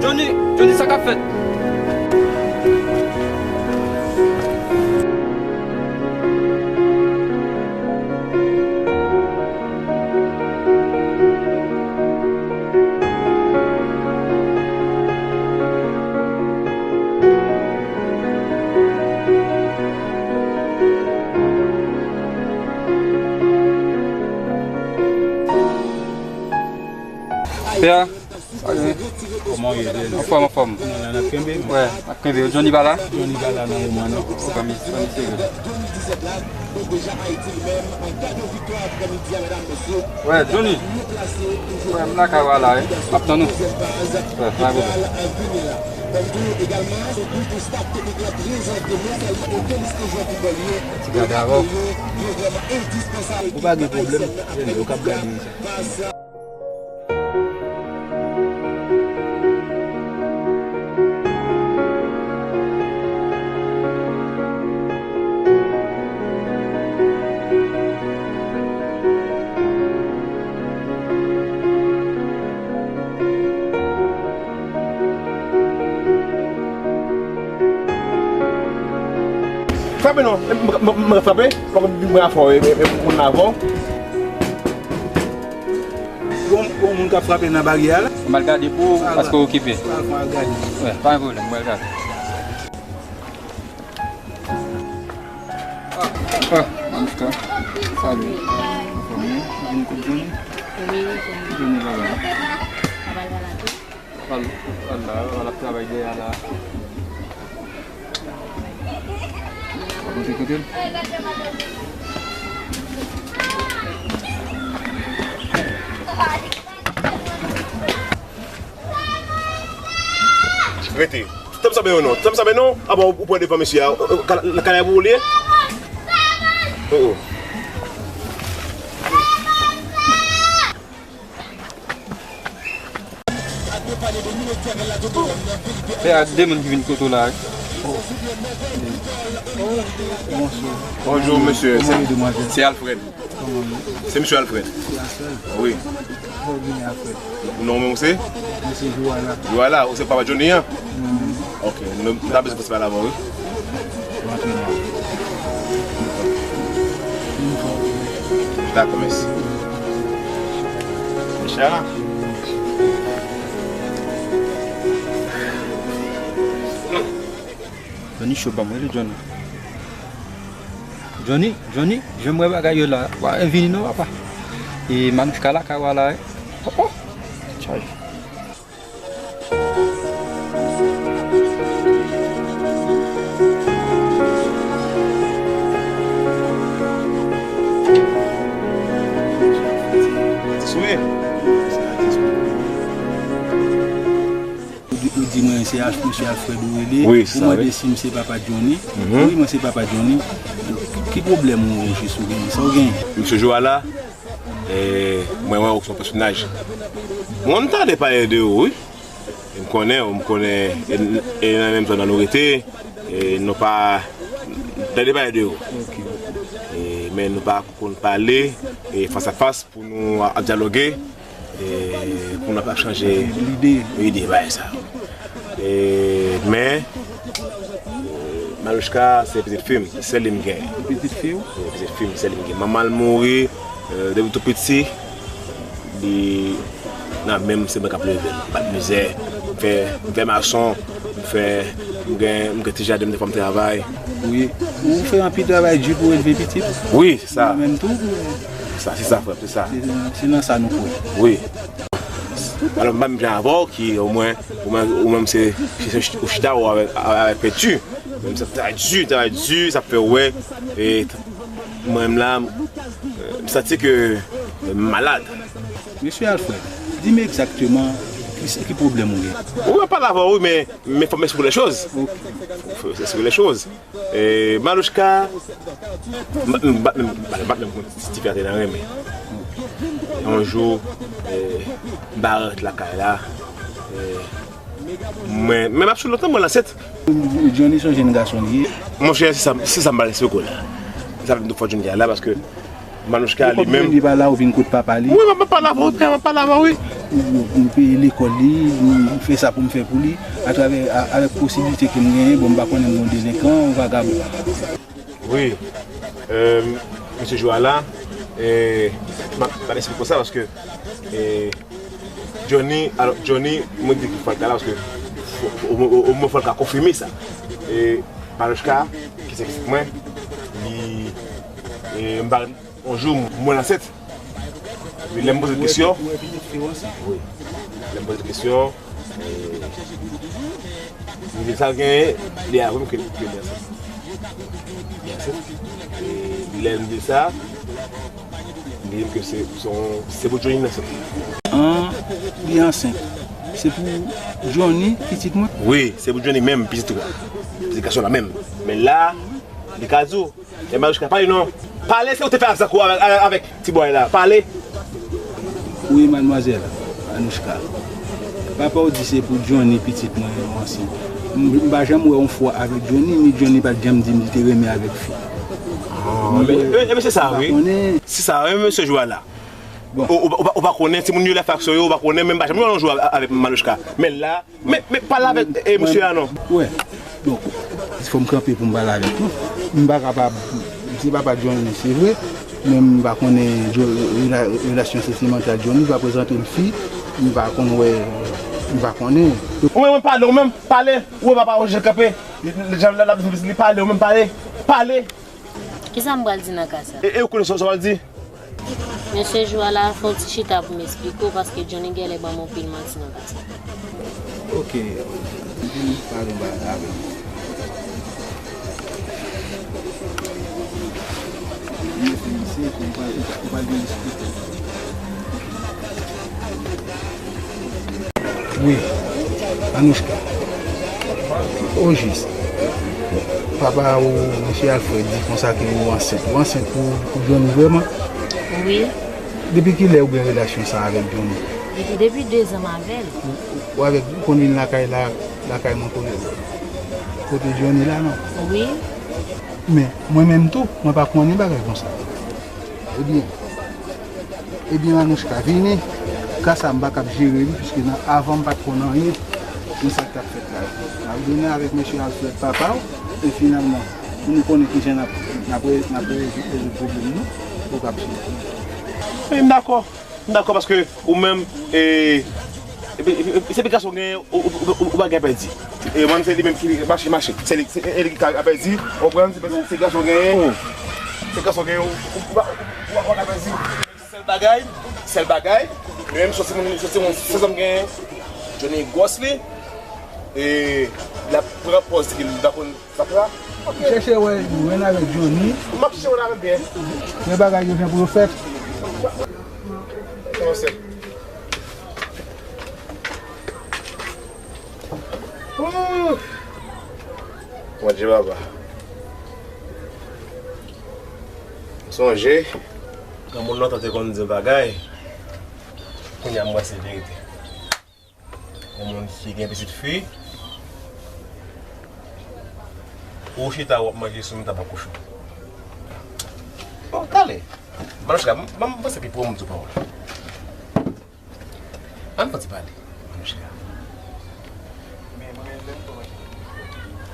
Johnny, Johnny, sa k ap fèt? Pè a, kòman w ye, Jeni? Anfòm, anfòm. Nou la, n ap kenbe? Wè, n ap kenbe. Johnny pa la? Johnny pa la nan moman, non. Fòk a misye, fòk a misye. Wè, Johnny. Wè, m lakay ou a la, wi. M ap tann ou. Wè, pa gen pwoblèm. Ti gade avè w. Ou pa gen pwoblèm, Jeni, ou k ap gade sa. Frape non, m, m, m, m frape, fòk m vin avè w, e, e, e, moun avè w. Gon, gon moun k ap frape nan baryè a la. M al gade pou ou, paske w okipe. Al gade. Wè, pa gen pwoblèm, mwen al gade. Ah, ah, Manuska. Salut. Anfòm, wi? Vin kote Johnny? Wi, wi, Johnny. Johnny pa la. Papa l pa la tou. Papa l, papa l la, papa l ap travay dèyè a la. Kote, kote l? Rete. Tanm sa ben non. Tanm sa ben non. Apa w, ou pran devan mesye a? Ou, ou, ka, ka, ka pou ou li ye? Oh, oh. Pè a, de moun ki vin kote w la, wi. Bonjou, mesye. Kòman ye, demwazèl? Se Alfred. Kòman ye? Se mesye Alfred. Se Alfred? Wi. Kòman w vini, Alfred? Non, men ou se? Mwen se Joala. Joala, ou se papa Johnny an? Wi, wi. Ok, nou, nou ta bezwen pase pale avè w, wi. Rantre la. Dakò, mèsi. Mèsi. Johnny cho, ban m rele Johnny. Johnny, Johnny, jan m wè bagay yo la, w a vini non, papa. E Manouchka lakay w a la, wi. Oh, oh. Chay. Ou di, ou di mwen se Al-, mesye Alfred ou rele. Wi, se sa, wi. Ou mande si m se papa Johnny. Mhm. Wi, mwen se papa Johnny. Ki, ki pwoblèm ou jis ou genyen? Sa ou genyen? Mesye Joala, e, mwen wè ou se yon pèsonaj. Mwen, m ta vle pale de ou, wi. M konnen ou, m konnen, e, e nan menm zòn nan nou rete, e nou pa, m ta vle pale de ou. Ok. E, men nou pa konn pale, e, fas a fas pou nou ap dyaloge, e, pou nou ap chanje lide, lide, bagay sa. E, men, Manouchka se pitit fi m, se sèl li m genyen. Pitit fi w? Wi, pitit fi m, se sèl li m genyen. Manman l mouri, e, depi tou piti, li nan men m, se mwen k ap leve l. M bat mizè, m fè, m fè mason, m fè, m gen, m gen ti jaden m, defwa m travay. Wi. Ou fè anpil travay di pou elve pitit? Wi, se sa. Ou menm tou? Se sa, se sa, frè m, se sa. Se, se nan sa nou kwè. Wi. Alò, m pa menm jan avè w ki, omwen, ou menm, ou menm se, se, se, ou chita ou avèk, avèk penti. Men m sa travay di, travay di, sa fè w wè, e, mwen menm la, m, e, m santi ke, e, m malad. Mesye Alfred, di m egzakteman ki, ki pwoblèm ou gen. Wi, m ap pale avè w, wi, men, men fò m eksplike lè choz. Ok. Fò, fò m eksplike lè choz. E, Manouchka, m, m, m, m, m, m, m, m, ti fi a te nan renmen. Yon jou, e, m pa ret lakay la, e, mwen, men m ap sou lontan, mwen ansent. Johnny se yon jenn gason li ye. Monchè, se sa, se sa m pral eksplike w la. Sa fè m tou fò Johnny a la, paske Manouchka li menm. Johnny pa la, ou vin kot papa li. Wi, m ap pale avè w, m ap pale avè w, wi. Ou, ou peye lekòl li, ou fè sa pou m fè pou li, atravè, a, avèk posiblite ke m genyen, bon, m pa konnen m yon delenkan, yon vagabon. Wi. Euh, mesye Joala, eh, m ap, m ap eksplike w sa paske, eh, Johnny, alò, Johnny, mwen di ki fwa l ka la, paske fò, o, o, o, omwen fò l ka konfime sa. E Manouchka, ki se pitit mwen, li, e, m pa, yon jou, mwen ansent. Epi lè m poze l kesyon, wi. Lè m poze l kesyon, e, li di sa l genyen, li avwe m ke, ke li ansent. Li ansent. E lè m di sa, li di m ke se, se, se pou Johnny nan sèt. An, li ansent. Se pou Johnny, pitit mwen? Wi, se pou Johnny menm, pitit ou a. Pitit gason la menm. Men la, li ka di w, e Manouchka, pale non. Pale, se ou te fè avzak ou avèk, avèk ti bòy la. Pale. Wi, madmwazèl Anouchka. Papa w di se pou Johnny, pitit mwen, yon ansent. M, m pa janm wè yon fwa avèk Johnny, ni Johnny pa t janm di m li te renmen avèk fi. Ah, men, men, men se sa, wi. Se sa, wi, mesye Joala. Bon. Ou, ou, ou pa, ou pa konnen, timoun yo lè fè aksyon yo, ou pa konnen, men m pa janm wè yon jou avè-, avèk Manouchka. Men la, men, men pale avèk, e, mesye a non. Wè. Donk, fò m kanpe pou m pale avèk nou. M pa kapab, se papa Johnny, se vre, men m pa konnen Jo-, rela-, relasyon santimantal Johnny, pa prezante l fi, m pa konn wè, m pa konnen. Ou menm pale, ou menm pale, ou wè papa w jan l kanpe, li, li, li, li pale, ou menm pale, pale. Kisa m pral di nan ka sa? E, e ou konnen sa, sa w pral di? Mesye Joala, fè yon ti chita pou m eksplike w, paske Johnny genlè ban m anpil manti nan ka sa. Ok, vin pale anba avè m. Mwen fè misye, ou pa, ou pa, ou pa gen espri. Wi, Anouchka. Ojis, papa ou, mesye Alfred, di konsa ke ou ansent. Ou ansent pou, pou Johnny vrèman? Wi. Depi kilè ou gen relasyon sa avèk Johnny? Depi dezan m avè l. Ou, ou avèk, ou konn vin lakay la, lakay mwen kote, kote Johnny la, non? Wi. Men, mwen menm tou, mwen pa konnen bagay konsa. Ebyen, Ebyen, Anouchka, vini. Ka sa, m pa kab jere li, piske nan, avan m pa t konn anyen de sa k t ap fèt la. M ap vini avèk mesye Alfred, papa w, e finalman, pou nou konnen kijan n ap, n ap re-, n ap re-, rezoud pwoblèm nou, ou kab jere. M dakò. M dakò paske ou menm, e, epi, epi, epi, se pi gason genyen, ou, ou, ou, ou pa gen pèdi. E, mwen, se li menm ki mache, mache. Se li, se, e, li ki ka pèdi, ou konprann? Se, se gason genyen. Se gason genyen, ou, ou, ou pa, ou, ou pa ka pèdi. Sèl bagay, sèl bagay, li menm, se ti moun, se ti moun, se zòm genyen. Johnny gwòs li, e, l ap pran pòz ki l pa konn. Sa pra? Chèche wè Ren avèk Johnny. M ap chèche Ren avèk byen. Gen bagay yo gen pou yo fèt. Kòman se? Ooh! Bondye papa. M sonje. Granmoun lontan te konn di m bagay. Kounye a m wè se verite. Yon moun ki gen pitit fi, ou chita w ap manje sou yon tabak kochon. Bon, tale. Manouchka, m, m panse ki pou moun tou pawòl. Ann fè ti pale, Manouchka.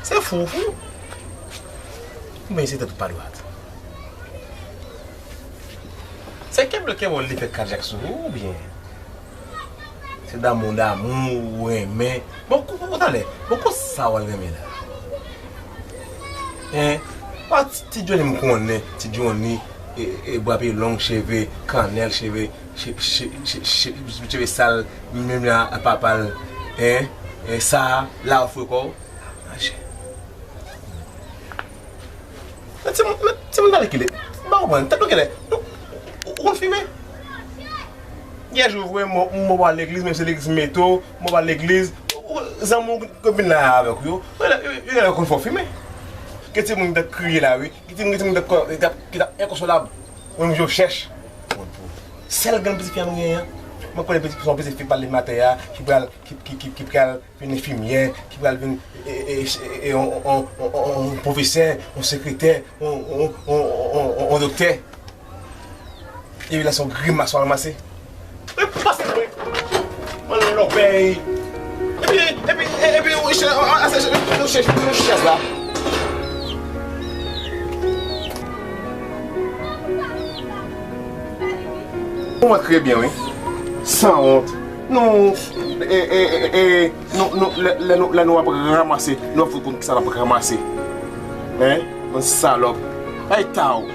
Se fou, fou. Oubyen se tèt ou pa dwat. Se kèbèl kèbèl li fè kajak sou ou, oubyen? Se damou, damou, ou renmen. Bon, kou, kou, talè. Bon, kou sa w al renmen la? Hein? Pa ti, ti Johnny m konnen, ti Johnny, e, e, bra pye long, cheve kannèl, cheve, che-, che-, che-, che-, cheve sal, menm jan a papa l, hein? E sa, la ou foure kò w? Mache. Men timoun, men timoun nan kilè? M pa konprann. Tèt nou kilè? Nou, ou, ou konn fimen? Yè jou vre, mwen, mwen pa al legliz, menm si legliz mete w, mwen pa al legliz. Ou, ou, zanmi w k ap vin la avèk ou yo, yo, yo, yo, yo konn fè w fimen. Gen timoun ki t ap kriye la, wi. Gen timoun, gen timoun ki t ap, ki t ap, ki t ap enkonsolab. Ou menm je w chèch. Sèl grenn pitit fi a nou genyen an. Mwen konnen pitit, se yon pitit fi pale maten a, ki pral, ki, ki, ki, ki pral vin enfimyè, ki pral vin, e, e, e, e, on, on, on, on, on pwofesè, on sekretè, on, on, on, on, on, on doktè. Epi la se yon grimas w al ranmase. Mwen pase mwen. Mwen lòbèy. Epi, epi, epi, ou chè, ou chè, ou chè, ou chè la. Ou wè trè byen, wi. Sanwont. Nou, e, e, e, e, nou, nou, lè, lè nou, lè nou ap ranmase, nou ap fout konn kisa n ap ranmase. Hein? Bann salòp. Ay, taw.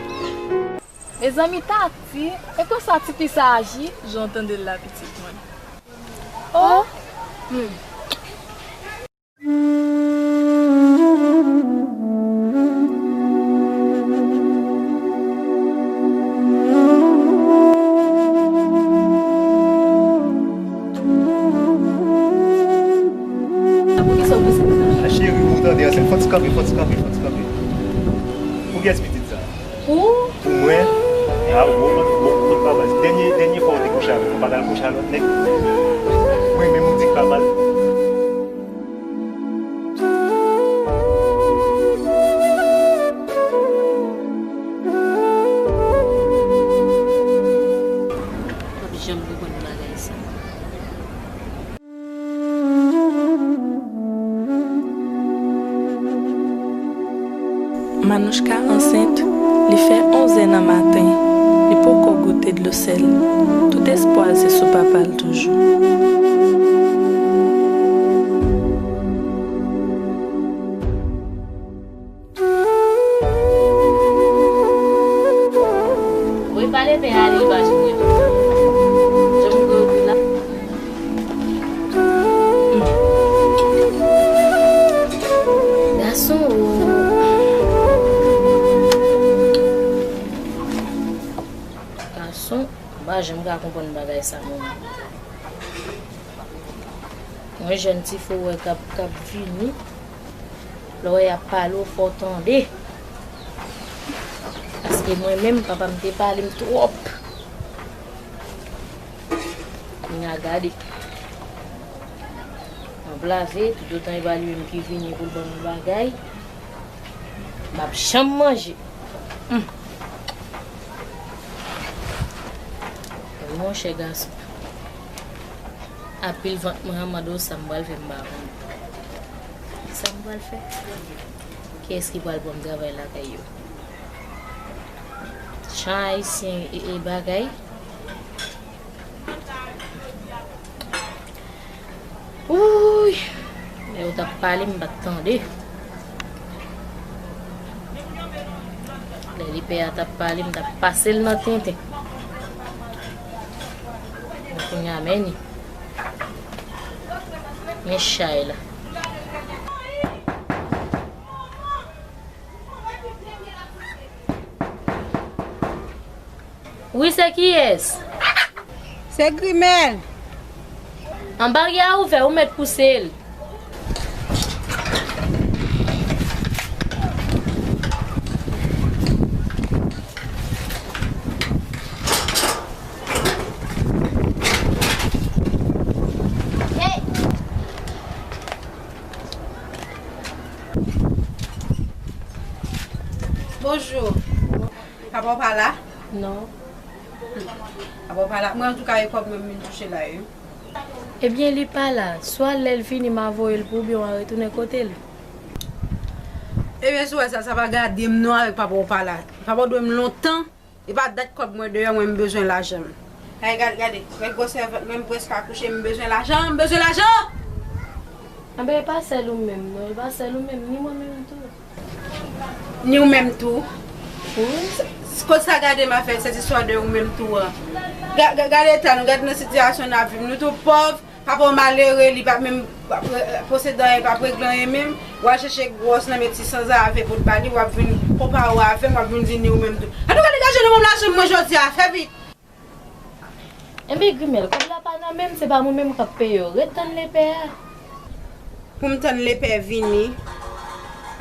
Mezanmi, Tati, e konsa tifi sa aji? Jan w tande l la, pitit mwen. Oh! Hmm. Poukisa w bezwen nan? A cheri, ou tande, se fò ti kanpe, fò ti kanpe, fò ti kanpe. Pou kiyès pitit sa? Pou? Pou mwen? A, ou bon, ou bon, ou bon pa mal. Dènye, dènye fwa ou te kouche avè m, ou pa t al kouche a lòt nèg? Mwen menm ou di k pa mal. M p ap janm konprann bagay sa. Manouchka ansent, li fè onz è nan maten, li poko goute dlo sèl. Tout espwa l se sou papa l toujou. Wi, pale pen ale, li pa janm reponn. Janm ou gen la. Gason, o. Gason, m pa janm ka konprann bagay sa, mwen. Yon jèn tifi w wè k ap, k ap vini. Lè w wè y ap pale w, fò w tande. Paske mwen menm, papa m te pale m twòp. Kounye a gade. M ap lave, toutotan e pa li menm ki vini pou l ban m yon bagay, m ap janm manje. Hum. Monchè gason. Apil vant mwen an mande w sa m pral fè, m pa konn. Sa m pral fè? Kiyès ki pral ban m travay lakay yo? Jan ayisyen e, e bagay, Yo t ap pale, m pa t tande. Lè lepè a t ap pale, m t ap pase l nan tenten. Men kounye a, men ni. Men chay la. Wi, se kiyès? Se Grimèl. An, baryè a ouvè, ou mèt pouse l. Bonjou. Papa w pa la? Non. Papa w pa la? Mwen, antouka, e kòb mwen m vin touche la, wi. Ebyen, li pa la. Swa lè l vini, m a voye l pou ou, oubyen w a retounen kote l. Ebyen, si w wè sa, sa pa gade m non avèk papa w pa la. Papa w dwe m lontan. E pa dat kòb mwen deyò, mwen m bezwen lajan m. Gade, gade, gade, gade gwosè vant mwen, m prèske akouche, m bezwen lajan, m bezwen lajan! Anben, e pa sèl ou menm, non, e pa sèl ou menm, ni mwen menm tou. Ni ou menm tou? Wi. S-, s-, kote sa gade m ap fè sèt istwa de ou menm tou an? Ga-, ga-, gade eta nou, gade nan sitiyasyon n ap viv, nou tou pòv. Papa w malere, li pa t menm posede anyen, pa t regle anyen menm. W al chèche gwòs nan men ti sanzave pou t ba li, w ap vin konpare w avè m, w ap vin di ni ou menm tou. Antouka, degaje nan men m lajan mwen jodi a, fè vit! Enben, Grimèl, kòb la pa nan men m, se pa mwen menm k ap peye w. Ret tann lepè a. Pou m tann lepè vini.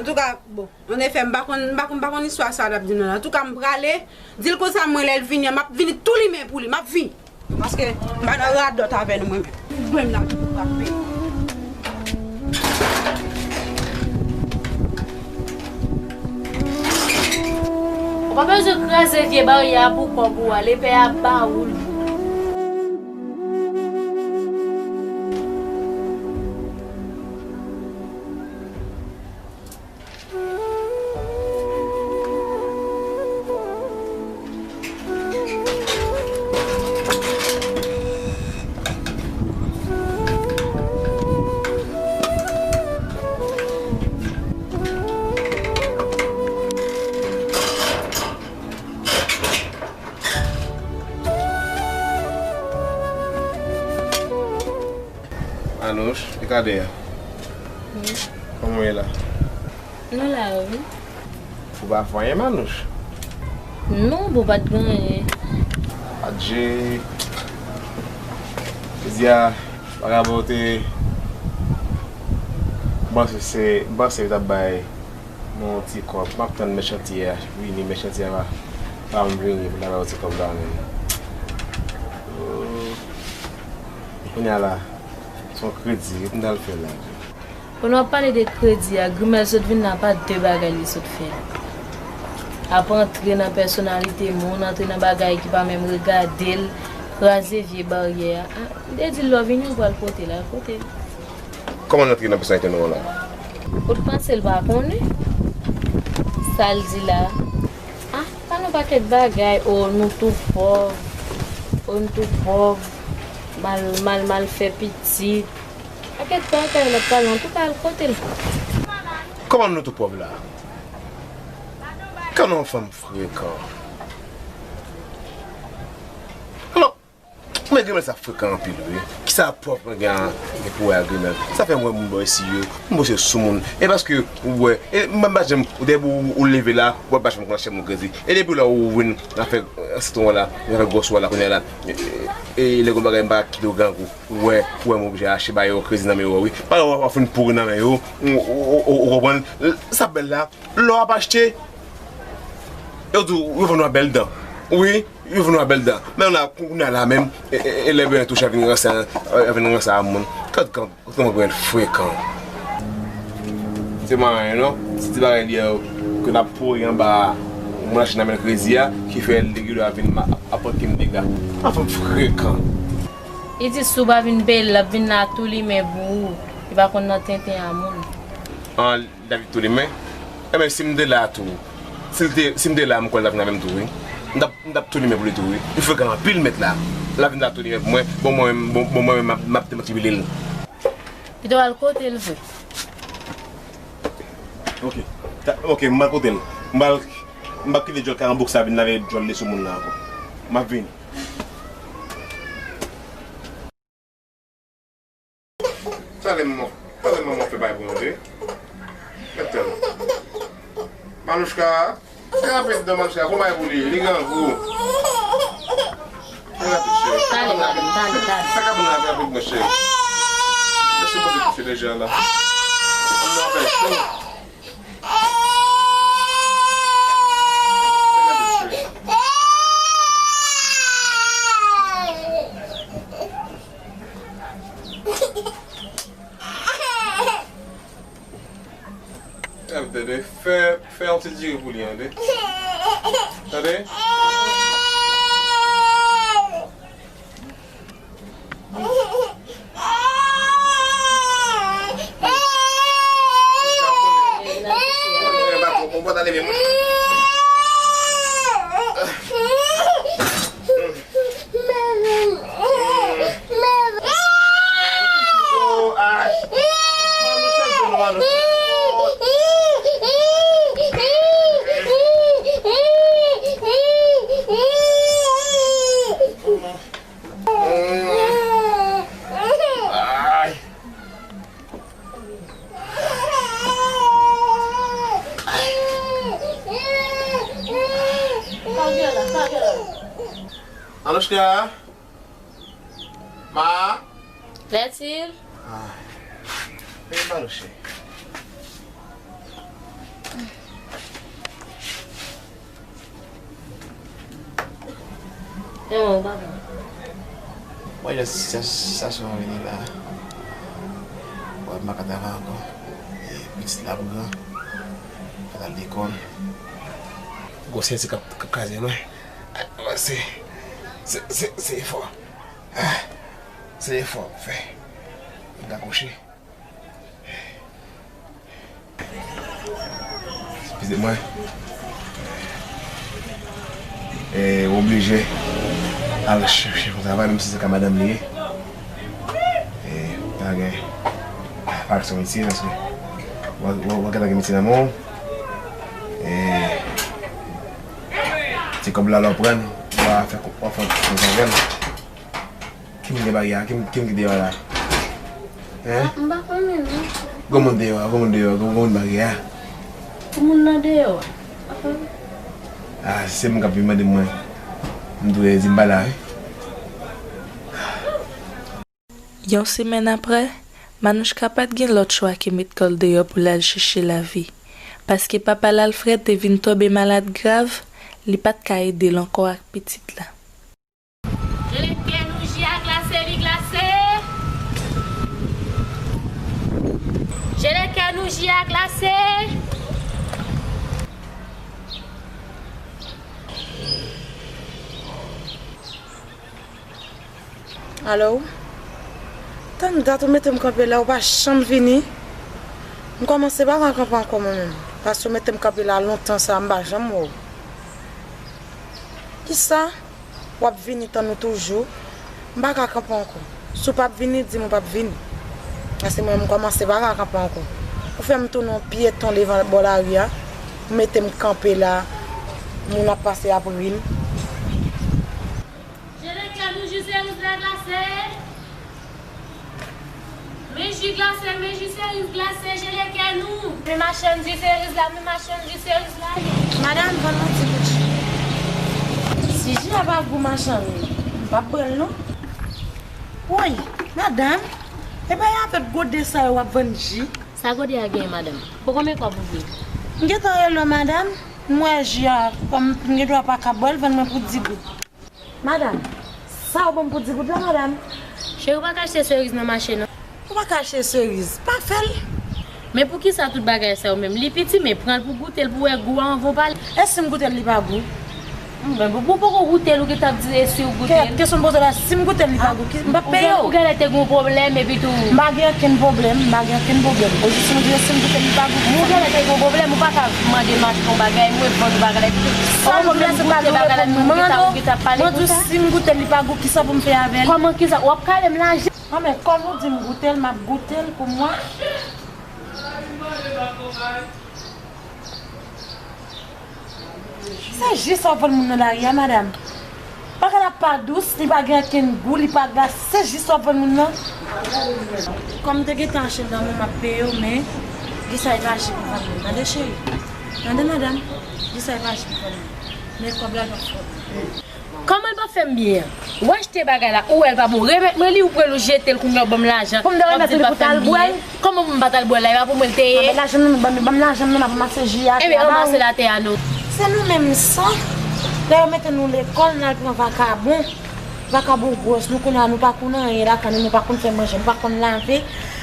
Antouka, bon, annefè, m pa konn, m pa konn, m pa konn istwa sa l ap di m nan. Antouka, m prale, di l konsa, mwen, lè l vini an, m ap vini tou limen pou li, m ap vini. Paske m pa nan radòt avè nou, mwen menm. Mwen menm la, m ap peye. Ou pa bezwen kraze vye baryè a pou kòb ou a, lepè a ba ou l. Manouch, e Kadè a? Wi. Kòman w ye la? Nou la, wi. Ou pa fè anyen, Manouch? Non, bon, pa t gen anyen. Adje. Jodi a, vagabon te, m panse se, m panse yo t ap bay mwen yon ti kòb. M ap tann mèt chantye a vini, mèt chantye a pa, pa m vini pou l ta bay yon ti kòb la menm. Oh. Kounye a la, se yon kredi wi m t al fè la. Pandan w ap pale de kredi a, Grimèl sot vin la, pa de bagay li sot fè. Ap antre nan pèsonalite moun, antre nan bagay ki pa menm regade l, kraze vye baryè a. Ah, m te di l lè w vini, ou pral pote l, al pote l. Kòman l antre nan pèsonalite nou an la? Ou t panse l pa konnen sa l di la? Ah, pale yon pakèt bagay, o, nou tou pòv, o, nou tou pòv, mal, mal, mal fè pitit. Pakèt bagay l ap pale, antouka, al kote l. Kòman nou tou pòv la? Gad yon fanm frekan. Alò, men Grimèl sa frekan anpil, wi. Kisa pòv mwen gen, gen pou wè ak Grimèl? Sa fè m wè moun bò isi yo, moun bò se sou moun. E paske ou wè, e mwen m pa janm, ou depi ou, ou leve la, ou pa janm konn chèf moun kredi. E depi lè ou vin nan afè, eh, sitwon la, nan afè gwòs ou la, kounye a la, e, e, e lè gon bagay m pa kite yo grangou. Ou wè, ou wè m oblije achte ba yo kredi nan men yo, wi. Pa w ap fin pouri nan men yo, ou, ou, ou, ou konprann? Sa bèl la, lè w ap achte, yo di w, yo vann w a bèl dan. Wi, yo vann w a bèl dan. Men la, kounye a la menm, e, e, e lè byen touche a vin ranse, a vin ranse a moun. Gad kan, kòman Grimèl frekan. Se manyen non, se ti bagay li yo, ke l ap pouri anba a, moun achte nan men l kredi a, ki fè l gen dwa vin ma-, ap pote m dega. Anfen, frekan. Li di si w pa vin peye l, l ap vin la tou limen pou ou. Li pa konn nan tenten a moun. An, David tou limen. Enben, si m te la tou, si l te, si m te la, m kwè l t ap vin avè m tou, wi. M t ap, m t ap tou limen pou li tou, wi. Li frekan anpil, mèt la. L ap vin la tou limen pou mwen. Bon, mwen menm, bon, bon, mwen menm, m ap, m ap demanti li l. Pito w al kote l vre. Ok. Ta, ok, m pral kote l. M pral, m pral kite djòl karanbouk sa vin lave djòl li sou moun nan ankò. M ap vini. Tande manman, tande manman fè bay pou nou de. Mèt tèl. Manouchka, fè rapid non, Manouchka, fè bay pou li, li grangou. Fè rapid, cheri. Tande, tande, tande, tande. Fè rapid, fè rapid, mon cheri. Mèsi pou ti deja la. Ann nou apèl chou. Tande, fè, fè yon ti diri pou li, tande. Tande? Ay. Anouchka. Ma. Plaît-il? Ah. Vin pa nou, cheri. Non, papa. Mwen jan sitiyasyon an vini la, mwen pa ka travay ankò. E pitit la ap gran, fè l al lekòl. Gwo senti k ap, k ap kraze mwen. Se, se, se, se efò. Ah, se efò m fè. M ka kouche. Eskize mwen. E, w oblije al chèche yon travay, menm si se ka madanm li ye. E, pa gen, pa aksyon metye, paske w, w, w gentan gen metye nan men w. E, ti kòb la, lè w pran l, w a fè, w a fè yon travay avè l. Ki moun gen baryè a? Ki, ki moun ki deyò la? Hein? M pa konnen non. Gwo moun deyò a, gwo moun deyò a, gwo, gwo moun baryè a. Ki moun nan deyò a? Ah, se moun k ap vin mande mwen. M dwe di m pa la, wi. Yon semèn apre, Manouchka pa t gen lòt chwa ke met kò l deyò pou l al chèche lavi. Paske papa l Alfred te vin tonbe malad grav, li pa t ka ede l ankò ak pitit la. Jelekè nou, ji a glase, li glase. Jelekè nou, ji a glase. Alo? Tann dat ou mete m kanpe la, ou pa janm vini. M kòmanse pa ka kanpe ankò mwen menm. Paske ou mete m kanpe la lontan sa, m pa janm wè w. Kisa? W ap vini tann ou toujou. M pa ka kanpe ankò. Si w p ap vini, di m ou p ap vini. Paske mwen, m kòmanse pa ka kanpe ankò. Ou fè m tounen yon pyeton devan bò lari a. Ou mete m kanpe la. Moun ap pase ap ri m. Jelekè nou, ji seriz la glase. Men ji glase, men ji seriz glase, jelekè nou. Men machann ji seriz la, men machann ji seriz la. Madanm, vann mwen ti bout ji. Si ji a pa gou machann, m p ap pran l non. Woy, madanm, e pa yon afè gode sa yo w ap vann ji? Sa gode a genyen, madanm? Pou konbyen kòb ou vle? M gentan rele w, madanm. M wè ji a, kòm m gen dwa pa ka bwè l, vann mwen pou di goud. Madanm, sa w ban m pou di goud la, madanm? Cheri, ou pa ka achte seriz nan mache, non. Ou pa ka achte seriz, pa fè l. Men poukisa tout bagay sa yo menm? Li piti, men pran l pou goute l, pou wè gou a anvan w pale. E si m goute l, li pa gou? Men pou, pou poko goute l, ou gentan ap di e si w goute l? Kèt, kesyon m poze w la, si m goute l, li pa gou, ki, m p ap peye w. Ou genlè te gen yon pwoblèm, epi tou. M pa gen okenn pwoblèm, m pa gen okenn pwoblèm. Ou jis mwen di si m goute l, li pa gou. Ou genlè te gen yon pwoblèm, ou pa ka mande machann yon bagay, mwen vann yon bagay la, epi tou. Sa m di la, se pa de reponn mwen. Mwen di w, si m goute l, li pa gou, kisa pou m fè avè l? Kòman kisa? W ap kale m lajan. An, men kòm ou di m goute l, m ap goute l pou mwen. Se jis w ap vann moun nan lari a, madanm. Bagay la pa dous, li pa gen okenn gou, li pa gras, se jis w ap vann moun nan. Kòm m te gentan achte l nan men w, m ap peye w, men Gisèl pa aji pou vann moun. Tande, cheri? Tande, madanm? Gisèl pa aji pou vann moun. Men kòb la, l ap fè. Kòman l p ap fè m byen an? Ou achte bagay la, ou wè l pa bon. Remèt mwen li, ou pran l, ou jete l, kounye a w ban m lajan. Pou m te remèt li pou w t al bwè l? Kòman pou m pa t al bwè l la? E pa pou mwen l te ye? Ban m lajan m, ban m, ban m lajan m nan, m ap ranmase ji a. Ebyen, ranmase l atè a non. Se nou menm sa. Lè yo mete nou lekòl, n al pran vakabon. Vakabon gwòs, nou konnen nou pa konn anyen lakay nou, nou pa konn fè manje, nou pa konn lave.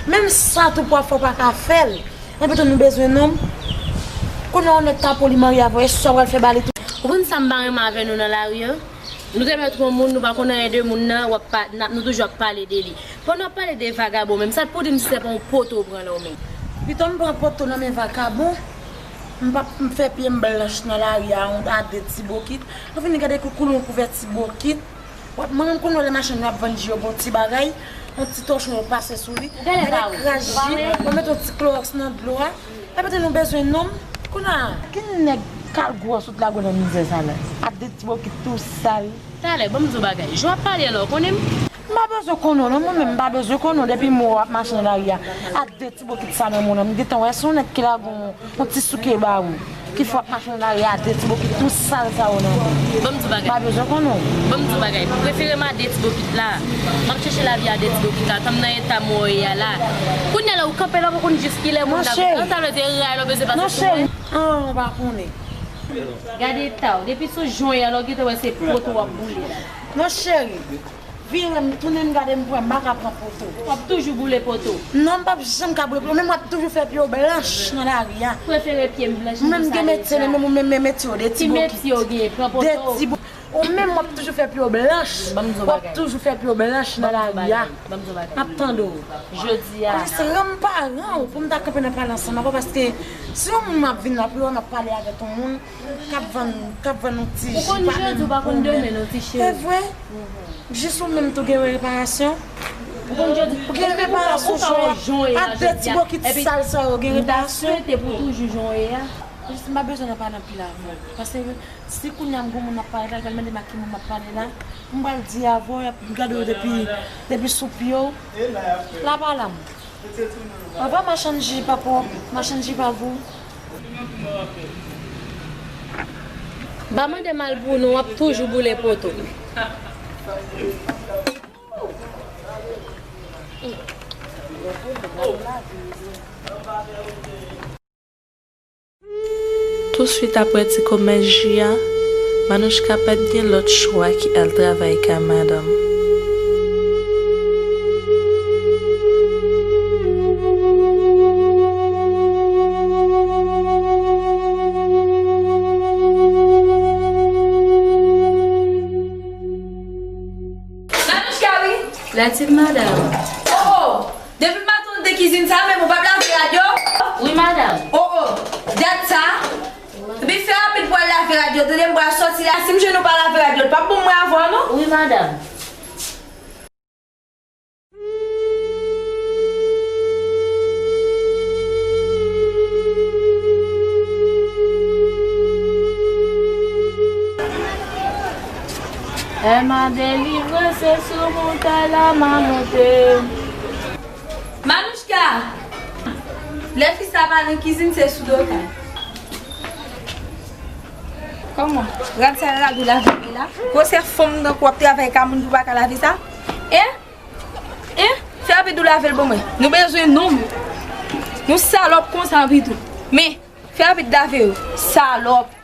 Menm sa tou pou w ap fè, w pa ka fè l. Epi tou nou bezwen nonm. Kounye a w nèg ka pran li marye avè w, e sa w pral fè ba li tou. Ou konn sa m pa renmen avè nou nan lari an? Nou te mèt yon moun, nou pa konn anyen de moun nan, w ap pa, n ap, nou toujou ap pale de li. Pandan w ap pale de vagabon menm, sa t pou di m si se pa yon poto w pran nan w menm? Pito m pran poto nan men vagabon, m p ap m fè pye m blanch nan lari a, a de ti bokit. Ou vini gade ki koulè yon kouvèti bokit. W ap, mwen menm kounye a lè machann yo ap vann ji yo, bon ti bagay, yon ti tòchon yo pase sou li. Gade kras ji, yo mete yon ti klowòks nan dlo a. Epi tou nou bezwen nonm. Kounye a, ki nèg kal gwòs ou t lage w nan mizè sa la? A de ti bokit tou sal. Talè, ban m di w bagay. Jan w ap pale a la, w konnen m? M pa bezwen konnen w non, mwen menm m pa bezwen konnen w depi mwen w ap mache nan lari a. A de ti bokit sa nan men w, m gentan wè se yon nèg ki lage yon, yon ti souke ba ou. Ki fè w ap mache nan lari a, a de ti bokit tou sal sa yo nan men w. Ban m di w bagay. M pa bezwen konnen w. Ban m di w bagay. Prefere m a de ti bokit la. M ap chèche lavi a de ti bokit la. Tan m nan eta mwen ye a la. Kounye a la, ou kanpe la, ou pa konn jis kilè moun nan. Monchè. Sa vle di, e ray la w bezwen pase sou mwen? Monchè. An, ou pa konnen. Gade eta w. Depi sou jan w ye a la, ou gentan wè se poto w ap boule la. Monchè. Vire m, tounen m gade m pou wè m pa ka pran poto. W ap toujou boule poto. Non, m p ap janm ka boule poto. Menm w ap toujou fè pye w blanch nan lari a. Prefere pye m blanch. Mwen menm gen metye, men mwen menm metye w de ti bokit. Ki metye w gen, pran poto? De ti bo-, ou menm w ap toujou fè pye w blanch. W ap toujou fè pye w blanch nan lari a. M ap tande w. Jodi a. Paske ranm paran w pou m ta kanpe nan pale ansanm avè w, paske si yon moun m ap vin la pou yo, m ap pale avèk yon moun k ap vann, k ap vann yon ti ji pa menm pou mwen. Ou konn jodi, ou pa konn demen non, ti cheri. Se vre? Jis ou menm tou gen reparasyon. Ou konn jodi, ou gen reparasyon, ou ka wè jan w ye a jodi a. Ak de ti bokit sal sa yo gen reparasyon. Epi m ta swete pou toujou jan w ye a. Jis m pa bezwen nan pale anpil avè w. Paske si kounye a m gon moun m ap pale la, li pral mande m ak ki moun m ap pale la. M pral di avè w, y ap gade w depi, depi sou pye w. La pa la m. Papa, machann ji pa pwòp, machann ji pa gou. Pa mande m al pou nou, w ap toujou boule poto. Touswit aprè ti komès ji a, Manouchka pa t gen lòt chwa ki al travay kay madanm. Manouchka, wi. Latil, madanm. Oh, oh. Depi maten w te kizin sa, menm ou p ap lave rad yo? Wi, madanm. Oh, oh. Dat sa. Epi fè rapid pou w al lave rad yo, tande, m pral sòti la. Si m jwenn ou pa lave rad yo, l p ap bon mwen avè w, non. Wi, madanm. Èma delivre, se sou montay la m a monte. Manouchka! Lè fi sa pa nan kizin, se sou do kay. Kòman? Rad sa yo lage w lave la? Gwosè fanm tankou w ap travay ka moun pou w pa ka lave sa? Hein? Hein? Fè rapid ou lave l ban mwen. Nou bezwen nonm. Nou salòp konsa anpi tou. Men, fè rapid lave yo. Salòp.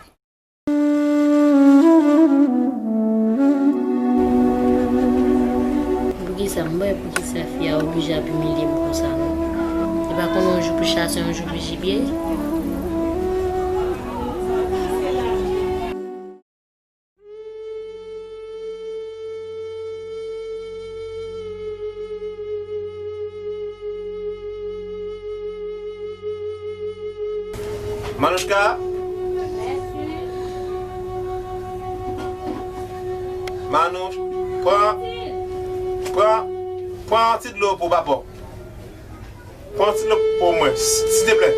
Poukisa m wè, poukisa fi a oblije ap imilye m konsa non? Li pa konnen yon jou pou chase, yon jou pou jibye? Manouchka? Manouch, pran, pran, pran yon ti dlo pou papa w. Pran yon ti dlo pou mwen, s-, silteplè.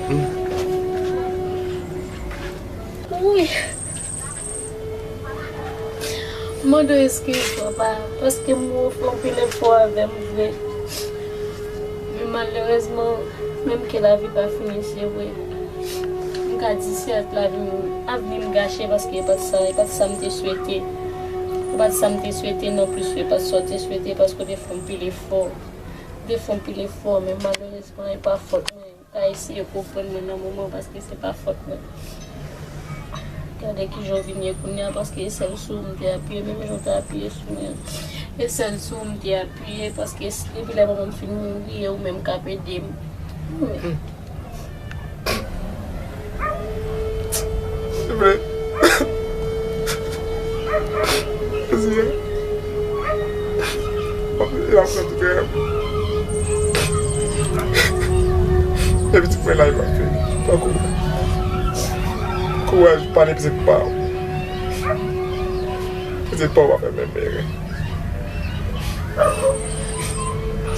Wi. M mande w eskiz, papa, paske m wè w fè anpil efò avè m vre. Men malerezman, menm ke lavi pa fini, se vre. M ka di sèt lavi m, avni m gache paske e pa t sa, e pa t sa m te swete. E pa t sa m te swete non plis, e pa t sa w te swete paske w te fè anpil efò. Ou te fè anpil efò, men malerezman, e pa fòt mwen. Ka eseye konprann mwen nan moman paske se pa fòt mwen. Gade kijan w vin ye kounye a, paske e sèl sou ou m te apiye, menm jan w te apiye sou mwen. E sèl sou ou m te apiye, paske s- depi lè manman m fin mouri, e ou menm k ap ede m. Wi. Se vre. Jezi, e la pran tout rèv. Epi ti mwen la, e pa fè. Tankou kouraj, pale pitit pa w. Pitit pa w pa fè menm erè.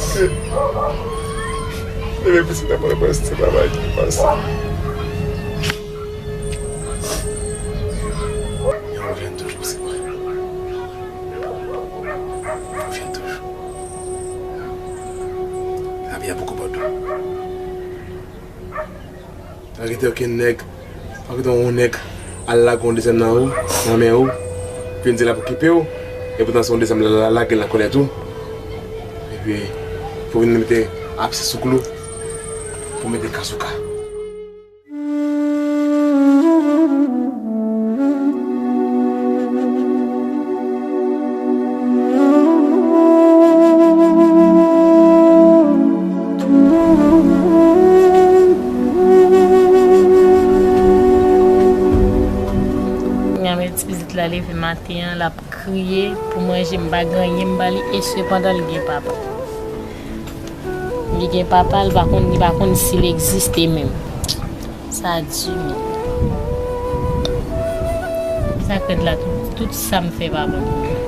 Se, e men pitit la mwen, mwen se travay ki pase. Yo, revyen toujou, se vre. Revyen toujou. Lavi a poko ba w do. Pa kite okenn nèg, pa kite yon nèg al lage yon dezyèm nan ou, nan men ou, vin di l ap okipe w, epoutan se yon dezyèm la, la, lage l nan kòlèt ou. Epi, pou vin mete abse sou klou, pou mete ka sou ka. Kounya men ti pitit la leve maten an, l ap kriye pou manje, m pa gen anyen m ba li, e sepandan l gen papa. Li gen papa, li pa konn, li pa konn si l egziste menm. Sa di menm. Sa k rèd la, tout, tout sa m fè pa bon pou mwen.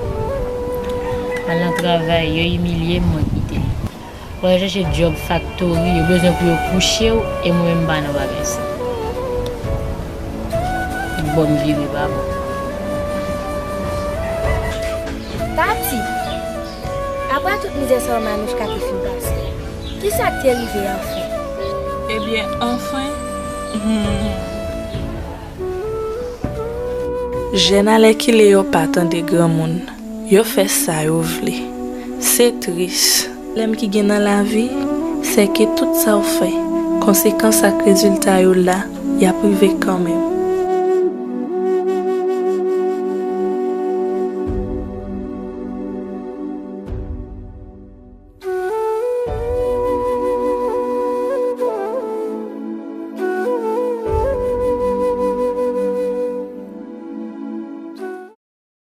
Al nan travay, yo imilye m, mwen kite l. Ou al chèche djòb faktori, yo bezwen pou yo kouche w, e mwen menm m pa nan bagay sa. Bò m vire pa bon. Tati, apre tout mizè sa yo Manouchka te fin pase, kisa k te rive anfen? Ebyen, anfen, hmm. Jèn alèkile yo pa tande granmoun. Yo fè sa yo vle. Se tris. Pwoblèm ki gen nan lavi, sèke tout sa w fè, konsekans ak rezilta yo la, y ap rive kanmenm.